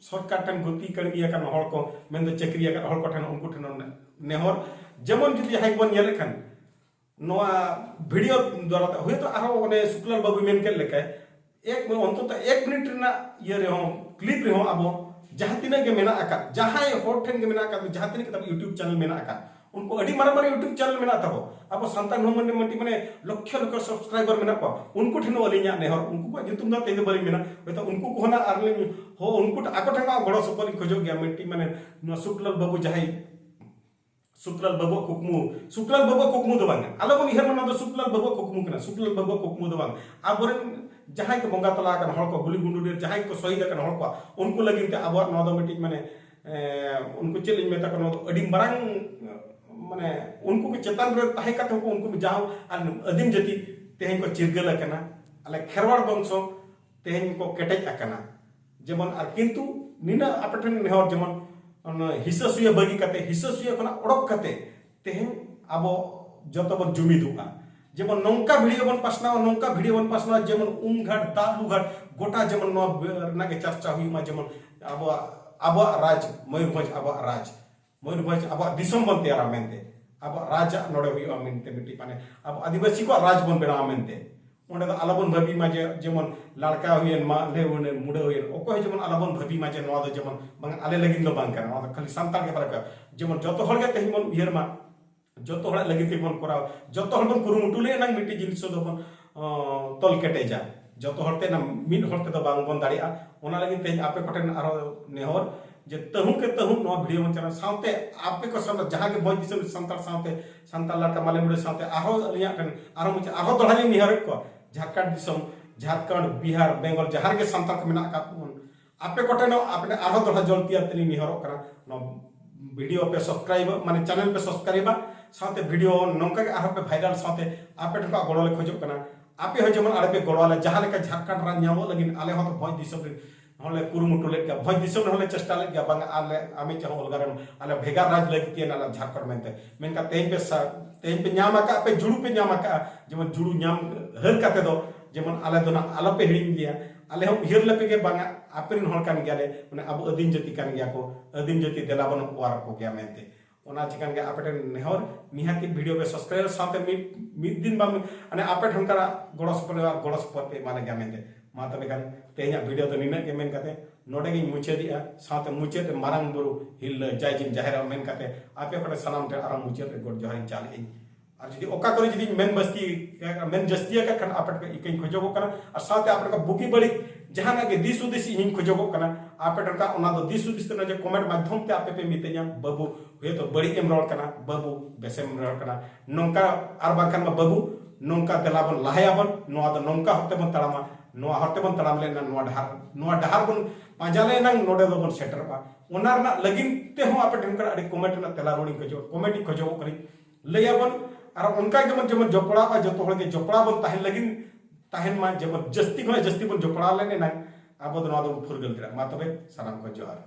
ᱥᱚᱨᱠᱟᱨ ᱴᱷᱮᱱ ᱜᱩᱛᱤ ᱠᱟᱹᱲᱢᱤ ᱟᱠᱟᱱ ᱦᱚᱲ ᱠᱚ, ᱢᱮᱱᱫᱚ ᱪᱟᱹᱠᱨᱤ ᱟᱠᱟᱱ ᱦᱚᱲ ᱠᱚ ᱴᱷᱮᱱ, ᱩᱱᱠᱩ ᱴᱷᱮᱱ ᱦᱚᱸ ᱱᱮᱦᱚᱨ, ᱡᱮᱢᱚᱱ ᱡᱩᱫᱤ ᱡᱟᱦᱟᱸᱭ ᱵᱚᱱ ᱧᱮᱞᱮᱫ ᱠᱷᱟᱱ, ᱱᱚᱣᱟ ᱵᱷᱤᱰᱤᱭᱳ ᱫᱣᱟᱨᱟ ᱛᱮ ᱦᱚᱭᱛᱳ ᱟᱨᱦᱚᱸ ᱚᱱᱮ ᱥᱩᱠᱞᱟᱞ ᱵᱟᱹᱵᱩᱭ ᱢᱮᱱ ᱠᱮᱫ ᱞᱮᱠᱟ, ᱮᱠ ᱚᱱᱛᱚᱛᱚ ᱮᱠ ᱢᱤᱱᱤᱴ ᱨᱮᱱᱟᱜ ᱤᱭᱟᱹ ᱨᱮᱦᱚᱸ, ᱠᱞᱤᱯ ᱨᱮᱦᱚᱸ ᱟᱵᱚ ᱡᱟᱦᱟᱸ ᱛᱤᱱᱟᱹᱜ ᱜᱮ ᱢᱮᱱᱟᱜ ᱟᱠᱟᱫ, ᱡᱟᱦᱟᱸᱭ ᱦᱚᱲ ᱴᱷᱮᱱ ᱜᱮ ᱢᱮᱱᱟᱜ ᱟᱠᱟᱫ, ᱡᱟᱦᱟᱸ ᱛᱤᱱᱟᱹᱜ ᱜᱮ ᱛᱟᱵᱚ YouTube ᱪᱮᱱᱮᱞ ᱢᱮᱱᱟᱜ ᱟᱠᱟᱫ, ᱩᱱᱠᱩ ᱟᱹᱰᱤ ᱢᱟᱨᱟᱝ ᱢᱟᱨᱟᱝ YouTube ᱪᱮᱱᱮᱞ ᱢᱮᱱᱟᱜ ᱛᱟᱵᱚ, ᱟᱵᱚ ᱥᱟᱱᱛᱟᱲ ᱱᱚᱣᱟ ᱢᱟᱱᱮ ᱢᱤᱫᱴᱤᱡ ᱢᱟᱱᱮ ᱞᱚᱠᱠᱷᱚ ᱞᱚᱠᱠᱷᱚ ᱥᱟᱵᱥᱠᱨᱟᱭᱵᱟᱨ ᱢᱮᱱᱟᱜ ᱠᱚᱣᱟ, ᱩᱱᱠᱩ ᱴᱷᱮᱱ ᱦᱚᱸ ᱟᱹᱞᱤᱧᱟᱜ ᱱᱮᱦᱚᱨ, ᱩᱱᱠᱩ ᱠᱚᱣᱟᱜ ᱧᱩᱛᱩᱢ ᱫᱚ ᱛᱮᱦᱮᱧ ᱫᱚ ᱵᱟᱹᱞᱤᱧ ᱢᱮᱱᱟ, ᱦᱚᱭᱛᱳ ᱩᱱᱠᱩ ᱠᱚᱦᱚᱸ ᱱᱟᱜ ᱟᱨ ᱞᱤᱧ ᱦᱚᱸ ᱩᱱᱠᱩ ᱟᱠᱚ ᱴᱷᱮᱱ ᱦᱚᱸ ᱜᱚᱲᱚ ᱥᱚᱯᱚᱦᱚᱫ ᱞᱤᱧ ᱠᱷᱚᱡᱚᱜ ᱜᱮᱭᱟ᱾ ᱢᱤᱫᱴᱤᱡ ᱢᱟᱱᱮ ᱱᱚᱣᱟ ᱥᱩᱠᱞᱟᱞ ᱵᱟᱹᱵᱩ ᱡᱟᱦᱟᱸᱭ ᱥᱩᱠᱞᱟᱞ ᱵᱟᱹᱵᱩᱣᱟᱜ ᱠᱩᱠᱢᱩ, ᱥᱩᱠᱞᱟᱞ ᱵᱟᱹᱵᱩᱣᱟᱜ ᱠᱩᱠᱢᱩ ᱫᱚ ᱵᱟᱝ, ᱟᱞᱚᱵᱚᱱ ᱩᱭᱦᱟᱹᱨ ᱢᱟ ᱱᱚᱣᱟ ᱫᱚ ᱥᱩᱠᱞᱟᱞ ᱵᱟᱹᱵᱩᱣᱟᱜ ᱠᱩᱠᱢᱩ ᱠᱟᱱᱟ᱾ ᱥᱩᱠᱞᱟᱞ ᱵᱟᱹᱵᱩᱣᱟᱜ ᱠᱩᱠᱢᱩ ᱫᱚ ᱵᱟᱝ, ᱟᱵᱚᱨᱮᱱ ᱡᱟᱦᱟᱸᱭ ᱠᱚ ᱵᱚᱸᱜᱟ ᱛᱟᱞᱟ ᱟᱠᱟᱱ ᱦᱚᱲ ᱠᱚ, ᱜᱩᱞᱤ ᱜᱩᱸᱰᱩ ᱨᱮ ᱡᱟᱦᱟᱸᱭ ᱠᱚ ᱥᱚᱦᱤᱫ ᱟᱠᱟᱱ ᱦᱚᱲ ᱠᱚ, ᱩᱱᱠᱩ ᱞᱟᱹᱜᱤᱫ ᱛᱮ ᱟᱵᱚᱣᱟᱜ ᱱᱚᱣᱟ ᱫᱚ ᱢᱤᱫᱴᱤᱡ ᱢᱟᱱᱮ ᱮ, ᱩᱱᱠᱩ ᱪᱮᱫ ᱞᱤᱧ ᱢᱮᱛᱟ ᱠᱚᱣᱟ, ᱱᱚᱣᱟ ᱫᱚ ᱟᱹᱰᱤ ᱢᱟᱨᱟᱝ, ᱢᱟᱱᱮ, ᱩᱱᱠᱩ ᱠᱚ ᱪᱮᱛᱟᱱ ᱨᱮ ᱛᱟᱦᱮᱸ ᱠᱟᱛᱮ ᱦᱚᱸᱠᱚ, ᱩᱱᱠᱩ ᱡᱟᱦᱟᱸ ᱟᱨ ᱟᱹᱫᱤᱢ ᱡᱟᱹᱛᱤ ᱛᱮᱦᱮᱧ ᱠᱚ ᱪᱤᱨᱜᱟᱹᱞ ᱟᱠᱟᱱᱟ, ᱟᱞᱮ ᱠᱷᱮᱨᱣᱟᱲ ᱵᱚᱝᱥᱚ ᱛᱮᱦᱮᱧ ᱠᱚ ᱠᱮᱴᱮᱡ ᱟᱠᱟᱱᱟ᱾ ᱡᱮᱢᱚᱱ, ᱟᱨ ᱠᱤᱱᱛᱩ ᱱᱤᱱᱟᱹᱜ ᱟᱯᱮ ᱴᱷᱮᱱ ᱱᱮᱦᱚᱨ, ᱡᱮᱢᱚᱱ ᱚᱱᱟ ᱦᱤᱥᱟᱹ ᱥᱩᱭᱟᱹ ᱵᱟᱹᱜᱤ ᱠᱟᱛᱮ, ᱦᱤᱥᱟᱹ ᱥᱩᱭᱟᱹ ᱠᱷᱚᱱᱟᱜ ᱚᱰᱚᱠ ᱠᱟᱛᱮ ᱛᱮᱦᱮᱧ ᱟᱵᱚ ᱡᱚᱛᱚ ᱵᱚᱱ ᱡᱩᱢᱤᱫᱚᱜᱼᱟ᱾ ᱡᱮᱢᱚᱱ ᱱᱚᱝᱠᱟ ᱵᱷᱤᱰᱤᱭᱳ ᱵᱚᱱ ᱯᱟᱥᱱᱟᱣᱟ, ᱱᱚᱝᱠᱟ ᱵᱷᱤᱰᱤᱭᱳ ᱵᱚᱱ ᱯᱟᱥᱱᱟᱣᱟ, ᱡᱮᱢᱚᱱ ᱩᱢᱜᱷᱟᱴ, ᱫᱟᱜ ᱞᱩᱜᱷᱟᱴ, ᱜᱚᱴᱟ ᱡᱮᱢᱚᱱ ᱱᱚᱣᱟ ᱨᱮᱱᱟᱜ ᱜᱮ ᱪᱟᱨᱪᱟ ᱦᱩᱭᱩᱜ ᱢᱟ, ᱡᱮᱢᱚᱱ ᱟᱵᱚᱣᱟᱜ, ᱟᱵᱚᱣᱟᱜ ᱨᱟᱡᱽ, ᱢᱚᱭᱩᱨᱵᱷᱚᱸᱡᱽ ᱟᱵᱚᱣᱟᱜ ᱨᱟᱡᱽ, ᱢᱚᱭᱩᱨᱵᱷᱚᱸᱡᱽ ᱟᱵᱚᱣᱟᱜ ᱫᱤᱥᱚᱢ ᱵᱚᱱ ᱛᱮᱭᱟᱨᱟ ᱢᱮᱱᱛᱮ, ᱟᱵᱚᱣᱟᱜ ᱨᱟᱡᱽ ᱟᱜ ᱱᱚᱰᱮ ᱦᱩᱭᱩᱜᱼᱟ ᱢᱮᱱᱛᱮ, ᱢᱤᱫᱴᱤᱡ, ᱢᱟᱱᱮ, ᱟᱵᱚ ᱟᱹᱫᱤᱵᱟᱹᱥᱤ ᱠᱚᱣᱟᱜ ᱨᱟᱡᱽ ᱵᱚᱱ ᱵᱮᱱᱟᱣᱟ ᱢᱮᱱᱛᱮ᱾ ᱚᱸᱰᱮ ᱫᱚ ᱟᱞᱚᱵᱚᱱ ᱵᱷᱟᱹᱵᱤ ᱢᱟ ᱡᱮ, ᱡᱮᱢᱚᱱ ᱞᱟᱲᱠᱟ ᱦᱩᱭᱮᱱ, ᱢᱟᱦᱞᱮ ᱦᱩᱭᱮᱱ, ᱢᱩᱰᱟᱹ ᱦᱩᱭᱮᱱ, ᱚᱠᱚᱭ ᱦᱚᱸ ᱡᱮᱢᱚᱱ ᱟᱞᱚᱵᱚᱱ ᱵᱷᱟᱹᱵᱤ ᱢᱟ ᱡᱮ ᱱᱚᱣᱟ ᱫᱚ ᱡᱮᱢᱚᱱ ᱵᱟᱝ ᱟᱞᱮ ᱞᱟᱹᱜᱤᱫ ᱫᱚ ᱵᱟᱝ ᱠᱟᱱᱟ, ᱱᱚᱣᱟ ᱫᱚ ᱠᱷᱟᱹᱞᱤ ᱥᱟᱱᱛᱟᱲ ᱜᱮ ᱵᱟᱨᱮ ᱠᱟᱱᱟ᱾ ᱡᱮᱢᱚᱱ ᱡᱚᱛᱚ ᱦᱚᱲ ᱜᱮ ᱛᱮᱦᱮᱧ ᱵᱚᱱ ᱩᱭᱦᱟᱹᱨ ᱢᱟ, ᱡᱚᱛᱚ ᱦᱚᱲᱟᱜ ᱞᱟᱹᱜᱤᱫ ᱛᱮᱵᱚᱱ ᱠᱚᱨᱟᱣ, ᱡᱚᱛᱚ ᱦᱚᱲ ᱵᱚᱱ ᱠᱩᱨᱩᱢᱩᱴᱩ ᱞᱮ ᱮᱱᱟᱝ ᱢᱤᱫᱴᱤᱡ ᱡᱤᱱᱤᱥ ᱫᱚᱵᱚᱱ, ᱚ, ᱛᱚᱞ ᱠᱮᱴᱮᱡᱟ᱾ ᱡᱚᱛᱚ ᱦᱚᱲ ᱛᱮ ᱚᱱᱟ ᱢᱤᱫ ᱦᱚᱲ ᱛᱮᱫᱚ ᱵᱟᱝ ᱵᱚᱱ ᱫᱟᱲᱮᱭᱟᱜᱼᱟ᱾ ᱚᱱᱟ ᱞᱟᱹᱜᱤᱫ ᱛᱮ ᱟᱯᱮ ᱠᱚᱴᱷᱮᱱ ᱟᱨᱦᱚᱸ ᱱᱮᱦᱚᱨ ᱡᱮ ᱛᱟᱹᱦᱩ ᱠᱮ ᱛᱟᱹᱦᱩ ᱱᱚᱣᱟ ᱵᱷᱤᱰᱤᱭᱳ ᱵᱚᱱ ᱪᱟᱞᱟᱣ ᱥᱟᱶᱛᱮ ᱟᱯᱮ ᱠᱚ ᱥᱟᱶᱛᱮ ᱡᱟᱦᱟᱸ ᱜᱮ ᱵᱷᱚᱸᱡᱽ ᱫᱤᱥᱚᱢ ᱨᱮ ᱥᱟᱱᱛᱟᱲ ᱥᱟᱶᱛᱮ, ᱥᱟᱱᱛᱟᱲ ᱞᱟᱲᱠᱟ ᱢᱟᱞᱮ ᱢᱩᱰᱟᱹ ᱥᱟᱶᱛᱮ ᱟᱨᱦᱚᱸ ᱟᱹᱞᱤᱧᱟᱜ ᱴᱷᱮᱱ ᱟᱨᱦᱚᱸ ᱢᱩᱪᱟᱹᱫ ᱟᱨᱦᱚᱸ ᱫᱚᱦᱲᱟ ᱞᱤᱧ ᱱᱮᱦᱚᱨᱮᱫ ᱠᱚᱣᱟ, ᱡᱷᱟᱲᱠᱷᱚᱸᱰ ᱫᱤᱥᱚᱢ, ᱡᱷᱟᱲᱠᱷᱚᱸᱰ, ᱵᱤᱦᱟᱨ, ᱵᱮᱝᱜᱚᱞ, ᱡᱟᱦᱟᱸ ᱨᱮᱜᱮ ᱥᱟᱱᱛᱟᱲ ᱠᱚ ᱢᱮᱱᱟᱜ ᱟᱠᱟᱫ ᱵᱚᱱ, ᱟᱯᱮ ᱠᱚᱴᱷᱮᱱ ᱦᱚᱸ ᱟᱯᱮ ᱟᱨᱦᱚᱸ ᱫᱚᱦᱲᱟ ᱡᱚᱞ ᱛᱮᱭᱟᱨ ᱛᱮᱞᱤᱧ ᱱᱮᱦᱚᱨᱚᱜ ᱠᱟᱱᱟ, ᱱᱚᱣᱟ ᱵᱷᱤᱰᱤᱭᱳ ᱯᱮ ᱥᱟᱵᱥᱠᱨᱟᱭᱤᱵᱟ, ᱢᱟᱱᱮ ᱪᱮᱱᱮᱞ ᱯᱮ ᱥᱟᱵᱥᱠᱨᱟᱭᱤᱵᱟ, ᱥᱟᱶᱛᱮ ᱵᱷᱤᱰᱤᱭᱳ ᱱᱚᱝᱠᱟ ᱜᱮ ᱟᱨᱦᱚᱸ ᱯᱮ ᱵᱷᱟᱭᱨᱟᱞ, ᱥᱟᱶᱛᱮ ᱟᱯᱮ ᱴᱷᱮᱱ ᱠᱷᱚᱱ ᱜᱚᱲᱚ ᱞᱮ ᱠᱷᱚᱡᱚᱜ ᱠᱟᱱᱟ᱾ ᱟᱯᱮ ᱦᱚᱸ ᱡᱮᱢᱚᱱ ᱟᱞᱮ ᱯᱮ ᱜᱚᱲᱚ ᱟᱞᱮ, ᱡᱟᱦᱟᱸ ᱞᱮᱠᱟ ᱡᱷᱟᱲᱠᱷᱚᱸᱰ ᱨᱟᱡᱽ ᱧᱟᱢᱚᱜ ᱞᱟᱹᱜᱤᱫ ᱟᱞᱮ ᱦᱚᱸ ᱵᱷᱚᱸᱡᱽ ᱫᱤᱥᱚᱢ ᱨᱮ ᱦᱚᱸᱞᱮ ᱠᱩᱨᱩᱢᱩᱴᱩ ᱞᱮᱫ ᱜᱮᱭᱟ, ᱵᱷᱚᱸᱡᱽ ᱫᱤᱥᱚᱢ ᱨᱮᱦᱚᱸ ᱞᱮ ᱪᱮᱥᱴᱟ ᱞᱮᱫ ᱜᱮᱭᱟ, ᱵᱟᱝ ᱟᱞᱮ ᱟᱢᱮ ᱪᱟᱦᱚ ᱚᱞᱜᱟᱨᱮᱢ ᱟᱞᱮ ᱵᱷᱮᱜᱟᱨ ᱨᱟᱡᱽ ᱞᱟᱹᱜᱤᱫ ᱛᱮ ᱟᱞᱮ ᱡᱷᱟᱲᱠᱷᱚᱸᱰ ᱢᱮᱱᱛᱮ᱾ ᱢᱮᱱᱠᱷᱟᱱ ᱛᱮᱦᱮᱧ ᱯᱮ ᱥᱟ-, ᱛᱮᱦᱮᱧ ᱯᱮ ᱧᱟᱢ ᱟᱠᱟᱫ, ᱯᱮ ᱡᱩᱲᱩ ᱯᱮ ᱧᱟᱢ ᱟᱠᱟᱫᱼᱟ, ᱡᱮᱢᱚᱱ ᱡᱩᱲᱩ ᱧᱟᱢ ᱦᱟᱹᱨ ᱠᱟᱛᱮ ᱫᱚ ᱡᱮᱢᱚᱱ ᱟᱞᱮ ᱫᱚ ᱱᱟᱜ ᱟᱞᱚ ᱯᱮ ᱦᱤᱲᱤᱧ ᱞᱮᱭᱟ᱾ ᱟᱞᱮ ᱦᱚᱸ ᱩᱭᱦᱟᱹᱨ ᱞᱮᱯᱮ ᱜᱮ, ᱵᱟᱝᱟ ᱟᱯᱮ ᱨᱮᱱ ᱦᱚᱲ ᱠᱟᱱ ᱜᱮᱭᱟᱞᱮ, ᱢᱟᱱᱮ ᱟᱵᱚ ᱟᱹᱫᱤᱢ ᱡᱟᱹᱛᱤ ᱠᱟᱱ ᱜᱮᱭᱟ ᱠᱚ, ᱟᱹᱫᱤᱢ ᱡᱟᱹᱛᱤ ᱫᱮᱞᱟ ᱵᱚᱱ ᱚᱣᱟᱨ ᱟᱠᱚ ᱜᱮᱭᱟ ᱢᱮᱱᱛᱮ᱾ ᱚᱱᱟ ᱪᱤᱠᱟᱹᱱ ᱜᱮ ᱟᱯᱮ ᱴᱷᱮᱱ ᱱᱮᱦᱚᱨ, ᱱᱤᱦᱟᱹᱛᱤ ᱵᱷᱤᱰᱤᱭᱳ ᱯᱮ ᱥᱟᱵᱥᱠᱨᱟᱭᱤᱵ ᱥᱟᱶᱛᱮ ᱢᱤᱫ, ᱢᱤᱫ ᱫᱤᱱ ᱵᱟᱝ ᱢᱤᱫ, ᱢᱟᱱᱮ ᱟᱯᱮ ᱴᱷᱮᱱ ᱠᱷᱚᱱᱟᱜ ᱜᱚᱲᱚ ᱥᱚᱯᱚᱦᱚᱫ, ᱜᱚᱲᱚ ᱥᱚᱯᱚᱦᱚᱫ ᱯᱮ ᱮᱢᱟ ᱞᱮ ᱜᱮᱭᱟ ᱢᱮᱱᱛᱮ᱾ ᱢᱟ ᱛᱚᱵᱮ ᱠᱷᱟᱱ ᱛᱮᱦᱮᱧᱟᱜ ᱵᱷᱤᱰᱤᱭᱳ ᱫᱚ ᱱᱤᱱᱟᱹᱜ ᱜᱮ ᱢᱮᱱ ᱠᱟᱛᱮ ᱱᱚᱰᱮ ᱜᱤᱧ ᱢᱩᱪᱟᱹᱫᱮᱜᱼᱟ᱾ ᱥᱟᱶᱛᱮ ᱢᱩᱪᱟᱹᱫ ᱨᱮ ᱢᱟᱨᱟᱝ ᱵᱩᱨᱩ ᱦᱤᱨᱞᱟᱹ ᱡᱟᱭ ᱡᱤᱢ ᱡᱟᱦᱮᱨ ᱟᱭᱳ ᱢᱮᱱ ᱠᱟᱛᱮ ᱟᱯᱮ ᱠᱚᱨᱮ ᱥᱟᱱᱟᱢ ᱴᱷᱮᱱ ᱟᱨᱦᱚᱸ ᱢᱩᱪᱟᱹᱫ ᱨᱮ ᱜᱚᱰ ᱡᱚᱦᱟᱨᱤᱧ ᱪᱟᱞ ᱮᱫᱟᱹᱧ᱾ ᱟᱨ ᱡᱩᱫᱤ ᱚᱠᱟ ᱠᱚᱨᱮ ᱡᱩᱫᱤᱧ ᱢᱮᱱ ᱵᱟᱹᱥᱛᱤ, ᱢᱮᱱ ᱡᱟᱹᱥᱛᱤ ᱟᱠᱟᱫ ᱠᱷᱟᱱ ᱟᱯᱮ ᱴᱷᱮᱱ ᱤᱠᱟᱹᱧ ᱠᱷᱚᱡᱚᱜᱚᱜ ᱠᱟᱱᱟ᱾ ᱟᱨ ᱥᱟᱶᱛᱮ ᱟᱯᱮ ᱴᱷᱮᱱ ᱵᱩᱜᱤ ᱵᱟᱹᱲᱤᱡ ᱡᱟᱦᱟᱱᱟᱜ ᱜᱮ ᱫᱤᱥ ᱦᱩᱫᱤᱥ ᱤᱧᱤᱧ ᱠᱷᱚᱡᱚᱜᱚᱜ ᱠᱟᱱᱟ᱾ ᱟᱯᱮ ᱴᱷᱮᱱ ᱚᱱᱟ ᱫᱚ ᱫᱤᱥ ᱦᱩᱫᱤᱥ ᱛᱮ ᱡᱮ ᱠᱚᱢᱮᱱᱴ ᱢᱟᱫᱽᱫᱷᱚᱢ ᱛᱮ ᱟᱯᱮ ᱯᱮ ᱢᱤᱛᱟᱹᱧᱟ, "ᱵᱟᱹᱵᱩ, ᱦᱚᱭᱛᱳ ᱵᱟᱹᱲᱤᱡ ᱮᱢ ᱨᱚᱲ ᱠᱟᱱᱟ, ᱵᱟᱹᱵᱩ, ᱵᱮᱥᱮᱢ ᱨᱚᱲ ᱠᱟᱱᱟ", ᱱᱚᱝᱠᱟ᱾ ᱟᱨ ᱵᱟᱝᱠᱷᱟᱱ ᱢᱟ, "ᱵᱟᱹᱵᱩ, ᱱᱚᱝᱠᱟ ᱫᱮᱞᱟ ᱵᱚᱱ ᱞᱟᱦᱟᱭᱟᱵᱚᱱ, ᱱᱚᱣᱟ ᱫᱚ ᱱᱚᱝᱠᱟ ᱦᱚᱨᱛᱮ ᱵᱚᱱ ᱛᱟᱲᱟᱢᱟ, ᱱᱚᱣᱟ ᱦᱚᱨᱛᱮ ᱵᱚᱱ ᱛᱟᱲᱟᱢ ᱞᱮᱱᱟ, ᱱᱚᱣᱟ ᱰᱟᱦᱟᱨ, ᱱᱚᱣᱟ ᱰᱟᱦᱟᱨ ᱵᱚᱱ ᱯᱟᱸᱡᱟ ᱞᱮᱱᱟ, ᱱᱚᱰᱮ ᱫᱚᱵᱚᱱ ᱥᱮᱴᱮᱨᱚᱜᱼᱟ᱾ ᱚᱱᱟ ᱨᱮᱱᱟᱜ ᱞᱟᱹᱜᱤᱫ ᱛᱮᱦᱚᱸ ᱟᱯᱮ ᱴᱷᱮᱱ ᱠᱷᱚᱱ ᱟᱹᱰᱤ ᱠᱚᱢᱮᱱᱴ ᱨᱮᱱᱟᱜ ᱛᱮᱞᱟ ᱨᱩᱣᱟᱹᱲᱤᱧ ᱠᱷᱚᱡᱚᱜ, ᱠᱚᱢᱮᱱᱴ ᱤᱧ ᱠᱷᱚᱡᱚᱜ ᱠᱟᱹᱱᱟᱹᱧ, ᱞᱟᱹᱭᱟᱵᱚᱱ᱾ ᱟᱨ ᱚᱱᱠᱟ ᱜᱮᱵᱚᱱ ᱡᱮᱢᱚᱱ ᱡᱚᱯᱲᱟᱣ ᱡᱚᱛᱚ ᱦᱚᱲ ᱜᱮ ᱡᱚᱯᱲᱟᱣ ᱵᱚᱱ ᱛᱟᱦᱮᱱ ᱞᱟᱹᱜᱤᱫ, ᱛᱟᱦᱮᱱ ᱢᱟ, ᱡᱮᱢᱚᱱ ᱡᱟᱹᱥᱛᱤ ᱠᱷᱚᱱᱟᱜ ᱡᱟᱹᱥᱛᱤ ᱵᱚᱱ ᱡᱚᱯᱲᱟᱣ ᱞᱮᱱ ᱮᱱᱟᱝ ᱟᱵᱚ ᱫᱚ ᱱᱚᱣᱟ ᱫᱚᱵᱚᱱ ᱯᱷᱩᱨᱜᱟᱹᱞ ᱫᱟᱲᱮᱭᱟᱜᱼᱟ᱾ ᱢᱟ ᱛᱚᱵᱮ ᱥᱟᱱᱟᱢ ᱠᱚ ᱡᱚᱦᱟᱨ᱾